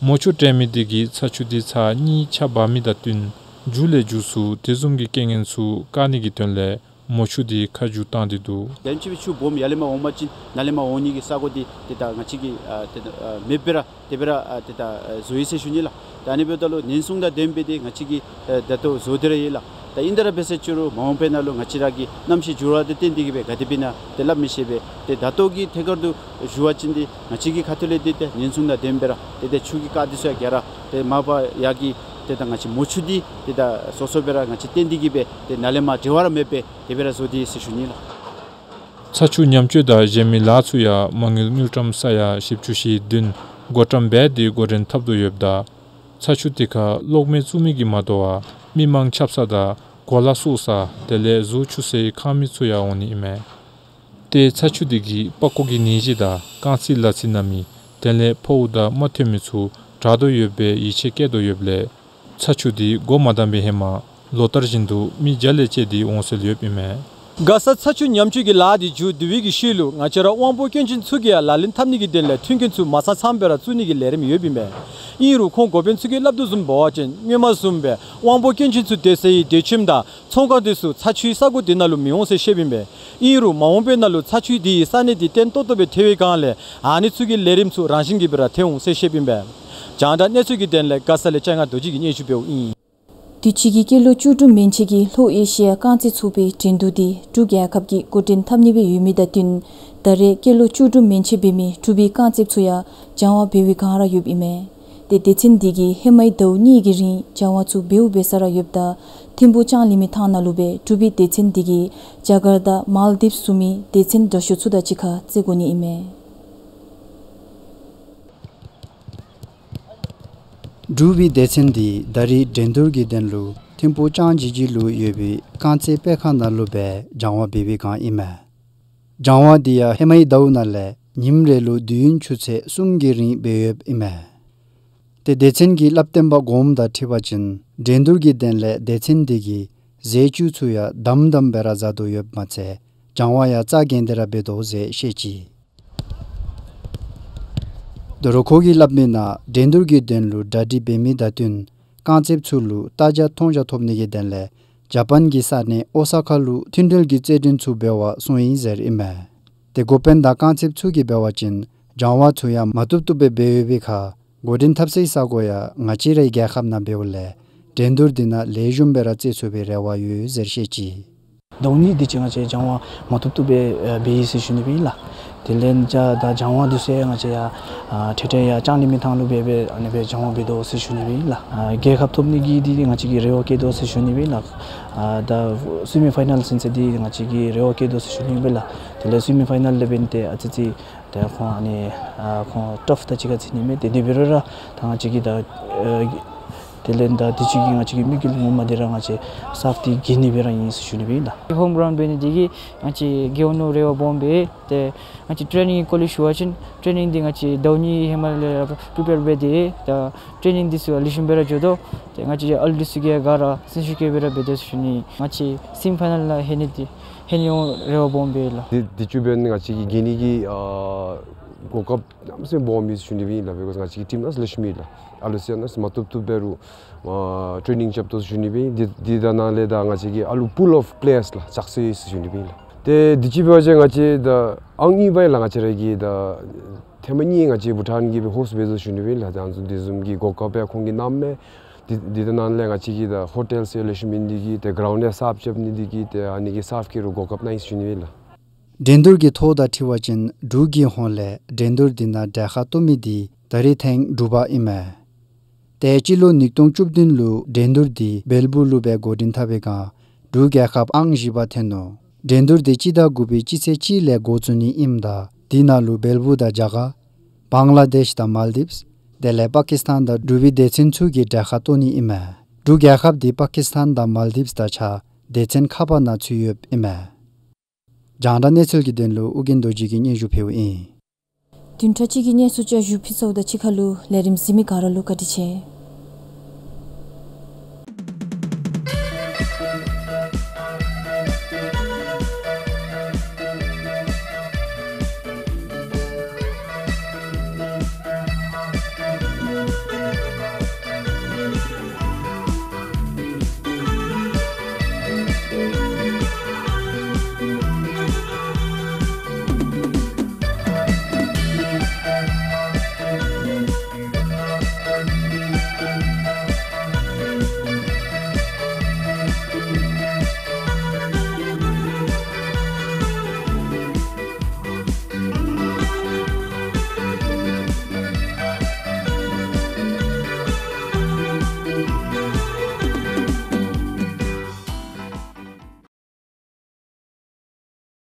མོ་ཆུ་དྲན་མེད་འདི་གིས་ཚ་ཆུ་འདི་ཚར་གཉིས་ཆརཔ་འབབ་མི་དང་བསྟུན་མཇུག་ལས་མཇུག་སུ་དེ་བཟུམ་གྱི་རྐྱེན་ངན་ཚུ་བཀག་ནི་གི་དོན་ལས་མོ་ཆུ་འདི་ཁ་བསྒྱུར་བཏང་སྟེ་འདུག། དེམ་ཅིག་སྦེ་ཆུ་སྦོམ་ཡར་ལས་མར་འོང་པ་ཅིན་ནཱ་ལས་མར་འོང་ནི་གི་ས་གོ་འདི་ཏེ་ད་ང་བཅས་ཀྱིས་ཨ་ཏེ་ད་ཨ་མེདཔ་སྦེ་ར་དེ་སྦེ་ར་ཨ་ཏེ་ད་ཨ་བཟོ་ཡི་ཟེར་ཞུ་ནི་ལགས། ད་ཨ་ནི་འབདཝ་ད་ལུ་ཉེན་སྲུང་དང་ལྡནམ་སྦེ་ཏེ་ང་བཅས་ཀྱིས་ཨ་ད་ལྟོ་བཟོ་སྟེ་ར་ཡོད་ལགས། ད་ཨིན་ཏེ་ར་འབད་ཟེར་ཅི་རུང་མ་འོངས་པའི་ནང་ལུ་ང་བཅས་ར་གི་གནམ་གཤིས་འགྱུར་བ་དང་བསྟུན་ཏེ་གི་སྦེ་ག་དེ་སྦེ་ཨིན་ན་ཏེ་སླབ་མི་ཤེས་པས། ཏེ་ད་ལྟོ་གི་ཐད་ཁར་དུ་ཞུ་བ་ཅིན་འདི་ང་བཅས་ཀྱི་ཁ་ཐུག་ལས་འདི་ཏེ་ཉེན་སྲུང་དང་ལྡནམ་སྦེ་ར་ཏེ་ཏེ་ཆུ་གི་རྐ་འདི་ཚུ་ཡང་ག་ར་ཏེ་མར་ཕབ་ཡར་གྱི་ཏེ་ད་ང་བཅས་མོ་ཆུ་འདི་ཏེ་ད་སོ་སོ་སྦེ་ར་ང་བཅས་བཏོན་ཏེ་གི་སྦེ་ཏེ་ནཱ་ལས་མར་འབྲེལ་བ་ར་མེདཔ་སྦེ་དེ་སྦེ་ར་བཟོ་སྟེ་ཡོད་ཟེར་ཞུ་ནི་ལགས། ཚ་ཆུ་ཉམས་བཅོས་དང་གཞན་མི་ལཱ་ཚུ་ཡང་མ་དངུལ་དངུལ་ཀྲམ་ས་ཡ་བཞི་བཅུ་ཞེ་བདུན་བགོ་བཀྲམ་འབད་དེ་འགོ་འདྲེན་འཐབ་དོ་ཡོདཔ་ད་ཚ་ཆུ་དེ་ཁར་གློག་མེ་བཙུགས་མི་གིས་མ་དོ་བར་མི་མང་ཁྱབ་ས་དང་གོ་ལ་བསུབ་ས་དེ་ལས་གཟུགས་འཁྱུ་སའི་ཁང་མིག་ཚུ་ཡང་འོང་ནི་ཨིན་མས། ཏེ་ཚ་ཆུ་དེ་གིས་པགས་ཀོ་གི་ནད་གཞི་དང་རྐང་ཚིགས་ལག་ཚིགས་ན་མི་དེ་ལས་ཕོཝ་དང་རྨ་ཐོན་མི་ཚུ་དྲག་དོ་ཡོདཔ་སྦེ་ཡིད་ཆེས་བསྐྱེད་དོ་ཡོདཔ་ལས་ཚ་ཆུ་དེ་འགོ་མ་དང་པའི་ཧེ་མ་ལོ་ལྟར་བཞིན་དུ་མི་བརྒྱ་ལས་བཅད་དེ་འོང་སྲོལ་ཡོདཔ་ཨིན་མས། མགར་ས་ཚ་ཆུ་ཉམས་བཅོས་ཀྱི་ལཱ་འདི་མཇུག་བསྡུ་བའི་གི་ཤུལ་ལུ་ང་བཅས་ར་དབང་པོ་སྐྱོན་ཅན་ཚུ་གིས་ཡང་ལག་ལེན་འཐབ་ནི་གི་དོན་ལས་མཐུན་རྐྱེན་ཚུ་མ་ཚང་ཚངམ་སྦེ་ར་བཙུགས་ནི་གི་ལས་རིམ་ཡོདཔ་ཨིན་པས། ཨིན་རུང་ཁོང་འགོ་དཔོན་ཚུ་གིས་སླབ་དོ་བཟུམ་འབད་བ་ཅིན་སྔོན་མ་བཟུམ་སྦེ་དབང་པོ་སྐྱོན་ཅན་ཚུ་སྡོད་སའི་སྡོད་ཁྱིམ་དང་ཚོང་ཁང་འདི་ཚུ་ཚ་ཆུའི་ས་གོ་འདི་ནང་ལུ་མི་འོང་ཟེར་བཤདཔ་ཨིན་པས། ཨིན་རུང་མ་འོངས་པའི་ནང་ལུ་ཚ་ཆུ་འདི་གི་ས་གནས་འདི་བརྟན་ཏོག་ཏོ་སྦེ་ཐལ་བའི་སྒང་ལས་ཨ་ནི་ཚུ་གི་ལས་རིམ་ཚུ་རང་བཞིན་གྱིས་སྦེ་ར་ཐལ་འོང་ཟེར་བཤདཔ་ཨིན་པས། རྒྱང་བསྒྲགས་གནས་ཚུལ་གྱི་དོན་ལས་མགར་ས་ལས་ལྕང་ང་རྡོ་རྗེ་གིས་སྙན་ཞུ་འབདཝ་ཨིན། དུས་ཅི་གི་སྐྱེས་ལོ་བཅུ་དྲུག་མན་ཆད་ཀྱི་ལྷོ་ཨེ་ཤི་ཡ་རྐང་རྩེད་ཚོགས་པའི་འགྲན་བསྡུར་འདི་འབྲུག་རྒྱལ་ཁབ་ཀྱིས་འགོ་འདྲེན་འཐབ་ནི་སྦེ་ཡོད་མི་དང་བསྟུན་ད་རེས་སྐྱེས་ལོ་བཅུ་དྲུག་མན་ཆད་འབད་མི་འབྲུག་པའི་རྐང་རྩེདཔ་ཚུ་ཡང་སྦྱང་བ་འབད་བའི་བསྒང་ར་ཡོདཔ་ཨིན་མས། ཏེ་སྡེ་ཚན་འདི་གིས་ཧེ་མའི་ཟླཝ་གཉིས་ཀྱི་རིང་སྦྱང་བ་ཚུ་འབདཝ་འབད་ས་ར་ཡོདཔ་ད་ཐིམ་ཕུག་ལྕང་གླིང་མི་ཐང་ནང་ལུ་སྦེ་འབྲུག་པའི་སྡེ་ཚན་འདི་གིས་རྒྱ་གར་དང་མཱལ་དིབས་བཟུམ་མའི་སྡེ་ཚན་དྲག་ཤོས་ཚུ་དང་གཅིག་ཁར་རྩེད་དགོ་ནི་ཨིན་མས། འབྲུག་པའི་སྡེ་ཚན་འདི་ད་རེས་འགྲན་བསྡུར་གྱི་དོན་ལུ་ཐིམ་ཕུག་ལྕང་ཇི་ཇི་ལུ་ཡོད་པའི་རྐང་རྩེད་དཔེ་ཁང་ནང་ལུ་སྦེ་སྦྱང་བ་འབད་བའི་བསྒང་ཨིན་མས། སྦྱང་བ་འདི་ཡང་ཧེ་མའི་ཟླཝ་ནང་ལས་ཉིནམ་རེ་ལུ་དུས་ཡུན་ཆུ་ཚོད་གསུམ་གྱི་རིང་འབད་ཡོདཔ་ཨིན་མས། ཏེ་སྡེ་ཚན་གྱི་བསླབ་སྟོན་པ་གོངམ་དང་འཁྲིལ་བ་ཅིན་འགྲན་བསྡུར་གྱི་དོན་ལས་སྡེ་ཚན་འདི་གིས་རྫས་བཅུད་ཚུ་ཡང་དམ་དམ་སྦེ་ར་བཟའ་དོ་ཡོདཔ་མ་ཚད་སྦྱང་བ་ཡང་རྩ་འགེངས་ཏེ་ར་འབད་དོ་ཟེར་བཤད་ཅི། ད་རུང་ཁོ་གིས་སླབ་མི་ནང་འགྲན་བསྡུར་གྱི་དོན་ལུ་གྲ་སྒྲིག་འབད་མི་དང་བསྟུན་རྐང་རྩེདཔ་ཚུ་ལུ་རྟ་བརྒྱ་མཐོང་རྒྱ་ཐོབ་ནི་གི་དོན་ལས་ཇ་པཱན་གྱི་ས་གནས་ཨོ་ས་ཀ་ལུ་མཐུན་འབྲེལ་གྱི་རྩེད་འགྲན་ཚུ་འབད་བར་སོང་ཡི་ཟེར་ཨིན་མས། ཏེ་འགོ་དཔོན་དང་རྐང་རྩེདཔ་ཚུ་གིས་འབད་བ་ཅིན་སྦྱང་བ་ཚུ་ཡང་མ་བཏུབ་བཏུབ་སྦེ་འབད་ཡོད་པའི་ཁར་འགོ་འདྲེན་འཐབ་སའི་ས་གོ་ཡང་ང་བཅས་རའི་རྒྱལ་ཁབ་ནང་འབདཝ་ལས་འགྲན་བསྡུར་འདི་ནང་ལེགས་ཤོམ་སྦེ་ར་རྩེད་ཚུགས་པའི་རེ་བ་ཡོད་ཟེར་བཤད་ཅི། ཟླཝ་གཉིས་འདི་ཅིག་ང་བཅས་སྦྱང་བ་མ་བཏུབ་བཏུབ་སྦེ་འབད་ཡི་ཟེར་ཞུ་ནི་སྦེ་ཨིན་ལགས། དེ་ལས་ད་སྦྱང་བ་འདི་ཚུ་ཡང་ང་བཅས་ཡང་ཨ་འཕྲལ་འཕྲལ་ཡང་ལྕང་གླིང་མི་ཐང་ལུ་སྦེ་སྦེ་ཨ་ནི་སྦེ་སྦྱང་བ་འབད་དོ་ཟེར་ཞུ་ནི་སྦེ་ཨིན་ལགས། ཨ་རྒྱལ་ཁབ་ཐོབ་ནི་གི་འདི་ང་བཅས་ཀྱི་རེ་བ་བསྐྱེད་དོ་ཟེར་ཞུ་ནི་སྦེ་ཨིན་ལགས། ཨ་ད་སི་མི་ཕའི་ནཱལ་ཟེར་ས་འདི་ང་བཅས་ཀྱི་རེ་བ་བསྐྱེད་དོ་ཟེར་ཞུ་ནི་སྦེ་ཨིན་ལགས། དེ་ལས་སི་མི་ཕའི་ནཱལ་ལས་འབདན་ཏེ་ཨ་ཙི་ཙི་ད་ཁོང་ཨ་ནི་ཨ་ཁོང་ཊརཕ་དང་གཅིག་ཁར་འཛིང་ནི་མས། ཏེ་དེ་འབད་རུང་ར་ད་ང་བཅས་ཀྱིས་ད་ཨ་དེ་ལས་ད་དུས་ཅི་གི་ང་བཅས་ཀྱི་དམིགས་ཡུལ་ངོ་མ་འདི་ར་ང་བཅས་སཱབ་འདི་རྒྱལ་ནི་སྦེ་ར་ཨིན་ཟེར་ཞུ་ནི་སྦེ་ཨིན་ལགས། ཧོམ་གྲའུནཌ་འབད་ནི་འདི་གིས་ང་བཅས་རྒྱལ་འོང་མནོ་རེ་བ་སྦོམ་སྦེ། ཏེ་ང་བཅས་ཊེ་ནིང་གི་སྐོར་ལས་ཞུ་བ་ཅིན་ཊེ་ནིང་འདི་ང་བཅས་ཟླཝ་གཉིས་ཧེ་མ་ལས་ར་པི་རི་པེར་འབད་དེ་ད་ཊེ་ནིང་འདི་ཚུ་ལེགས་ཤོམ་སྦེ་ར་འགྱོ་དོ། ཏེ་ང་བཅས་ཨ་ལུ་འདི་ཚུ་གིས་ག་ར་སེམས་ཤུགས་བསྐྱེད་སྦེ་ར་འབད་དོ་ཟེར་ཞུ་ནི། ང་བཅས་སི་མི་ཕའི་ནཱལ་ནང་ལྷོད་ནི་འདི་ལྷོད་ནི་འོང་རེ་བ་སྦོམ་སྦེ་ལགས། འདི་འདི་ཚུ་འབདན་ང་བཅས་ཀྱིས་རྒྱལ་ནི་གི་ཨ་གོ་སྐབས་གནམ་མེད་ས་མེད་སྦོམ་ཨིན་ཟེར་ཞུ་ནི་སྦེ་ཨིན་ལགས། བི་ཀོས་ང་བཅས་ཀྱི་ཊིམ་ནང་ལེགས་ཤོམ་ཨིན་ལགས། ཨ་ལུ་ཚུ་ཡང་གནམ་མེད་ས་མེད་མ་བཏུབ་བཏུབ་འབད་རུང་ཨ་ཊེ་ནིང་རྐྱབ་དོ་ཟེར་ཞུ་ནི་སྦེ་ཨིན། འདི་འདི་དང་ནང་ལས་ད་ང་བཅས་ཀྱི་ཨ་ལུ་པུལ་ཨོཕ་པི་ལེ་ཡརསི་ལགས་ཙག་སུ་ཡོད་ཟེར་ཞུ་ནི་སྦེ་ཨིན་ལགས། ཏེ་འདི་ཅིག་འབད་བ་ཅིན་ང་བཅས་ད་ཨང་གཉིས་པ་ཨིན་ལགས། ང་བཅས་ར་གི་ད་ཐེངས་མ་གཉིས་ང་བཅས་བྷུ་ཊཱན་གྱིས་སྦེ་ཧོསཊ་འབད་དོ་ཟེར་ཞུ་ནི་སྦེ་ཨིན་ལགས། ད་ཨ་ནི་ཚུ་འདི་བཟུམ་གྱི་གོ་སྐབས་ཡང་ཁོང་གིས་གནང་མས། འདི་འདི་དང་ནང་ལས་ང་བཅས་ཀྱི་ད་ཧོ་ཊེལ་ཚུ་ལེགས་ཤོམ་ཨིན་ནི་འདི་གིས་ཏེ་གྲའུནཌ་ཡང་སཱབ་རྐྱབ་ནི་འདི་གིས་ཏེ་ཨ་ནི་གིས་སཱབ་རྐྱབ་རུང་གོ་སྐབས་གནང་ཡི་ཟེར་ཞུ་ནི་སྦེ་ཨིན་ལགས། འགྲན་བསྡུར་གྱི་ཐོ་དང་འཁྲིལ་བ་ཅིན་འབྲུག་གི་ཧོངས་ལས་འགྲན་བསྡུར་འདི་ནང་གྲལ་ཁར་གཏོགས་མི་འདི་ད་རེས་ཐེངས་དྲུག་པ་ཨིན་མས། ཏེ་སྤྱི་ལོ་ཉིས་སྟོང་བཅུ་བདུན་ལུ་འགྲན་བསྡུར་འདི་བེལ་པུར་ལུ་སྦེ་འགོ་འདྲེན་འཐབ་པའི་བསྒང་འབྲུག་རྒྱལ་ཁབ་ཨང་བཞི་པ་ཐོན་ནུག། འགྲན་བསྡུར་འདི་སྤྱི་ཟླ་དགུ་པའི་སྤྱི་ཚེས་གཅིག་ལས་འགོ་བཙུགས་ནི་ཨིནམ་ད་འདི་ནང་ལུ་བེལ་པུར་དང་རྒྱ་གར་བང་ལ་དེཤ་དང་མཱལ་དིབས་དེ་ལས་པ་ཀིས་ཐཱན་དང་འབྲུག་པའི་སྡེ་ཚན་ཚུ་གིས་གྲལ་ཁར་གཏོགས་ནི་ཨིན་མས། འབྲུག་རྒྱལ་ཁབ་འདི་པ་ཀིས་ཐཱན་དང་མཱལ་དིབས་དང་གཅིག་ཁར་སྡེ་ཚན་ཁ་པར་ནང་ཚུད་ཡོདཔ་ཨིན་མས། རྒྱང་བསྒྲགས་གནས་ཚུལ་གྱི་དོན་ལུ་ཨོ་རྒྱན་རྡོ་རྗེ་གིས་སྙན་ཞུ་ཕུལཝ་ཨིན། བདུན་ཕྲག་གཅིག་གི་གནས་ཚུལ་བསྐྱར་ཞུ་ཕུལ་ཚརཝ་དང་གཅིག་ཁར་ལུ་ལས་རིམ་གཟིགས་མི་ག་ར་ལུ་བཀའ་དྲིན་ཆེ།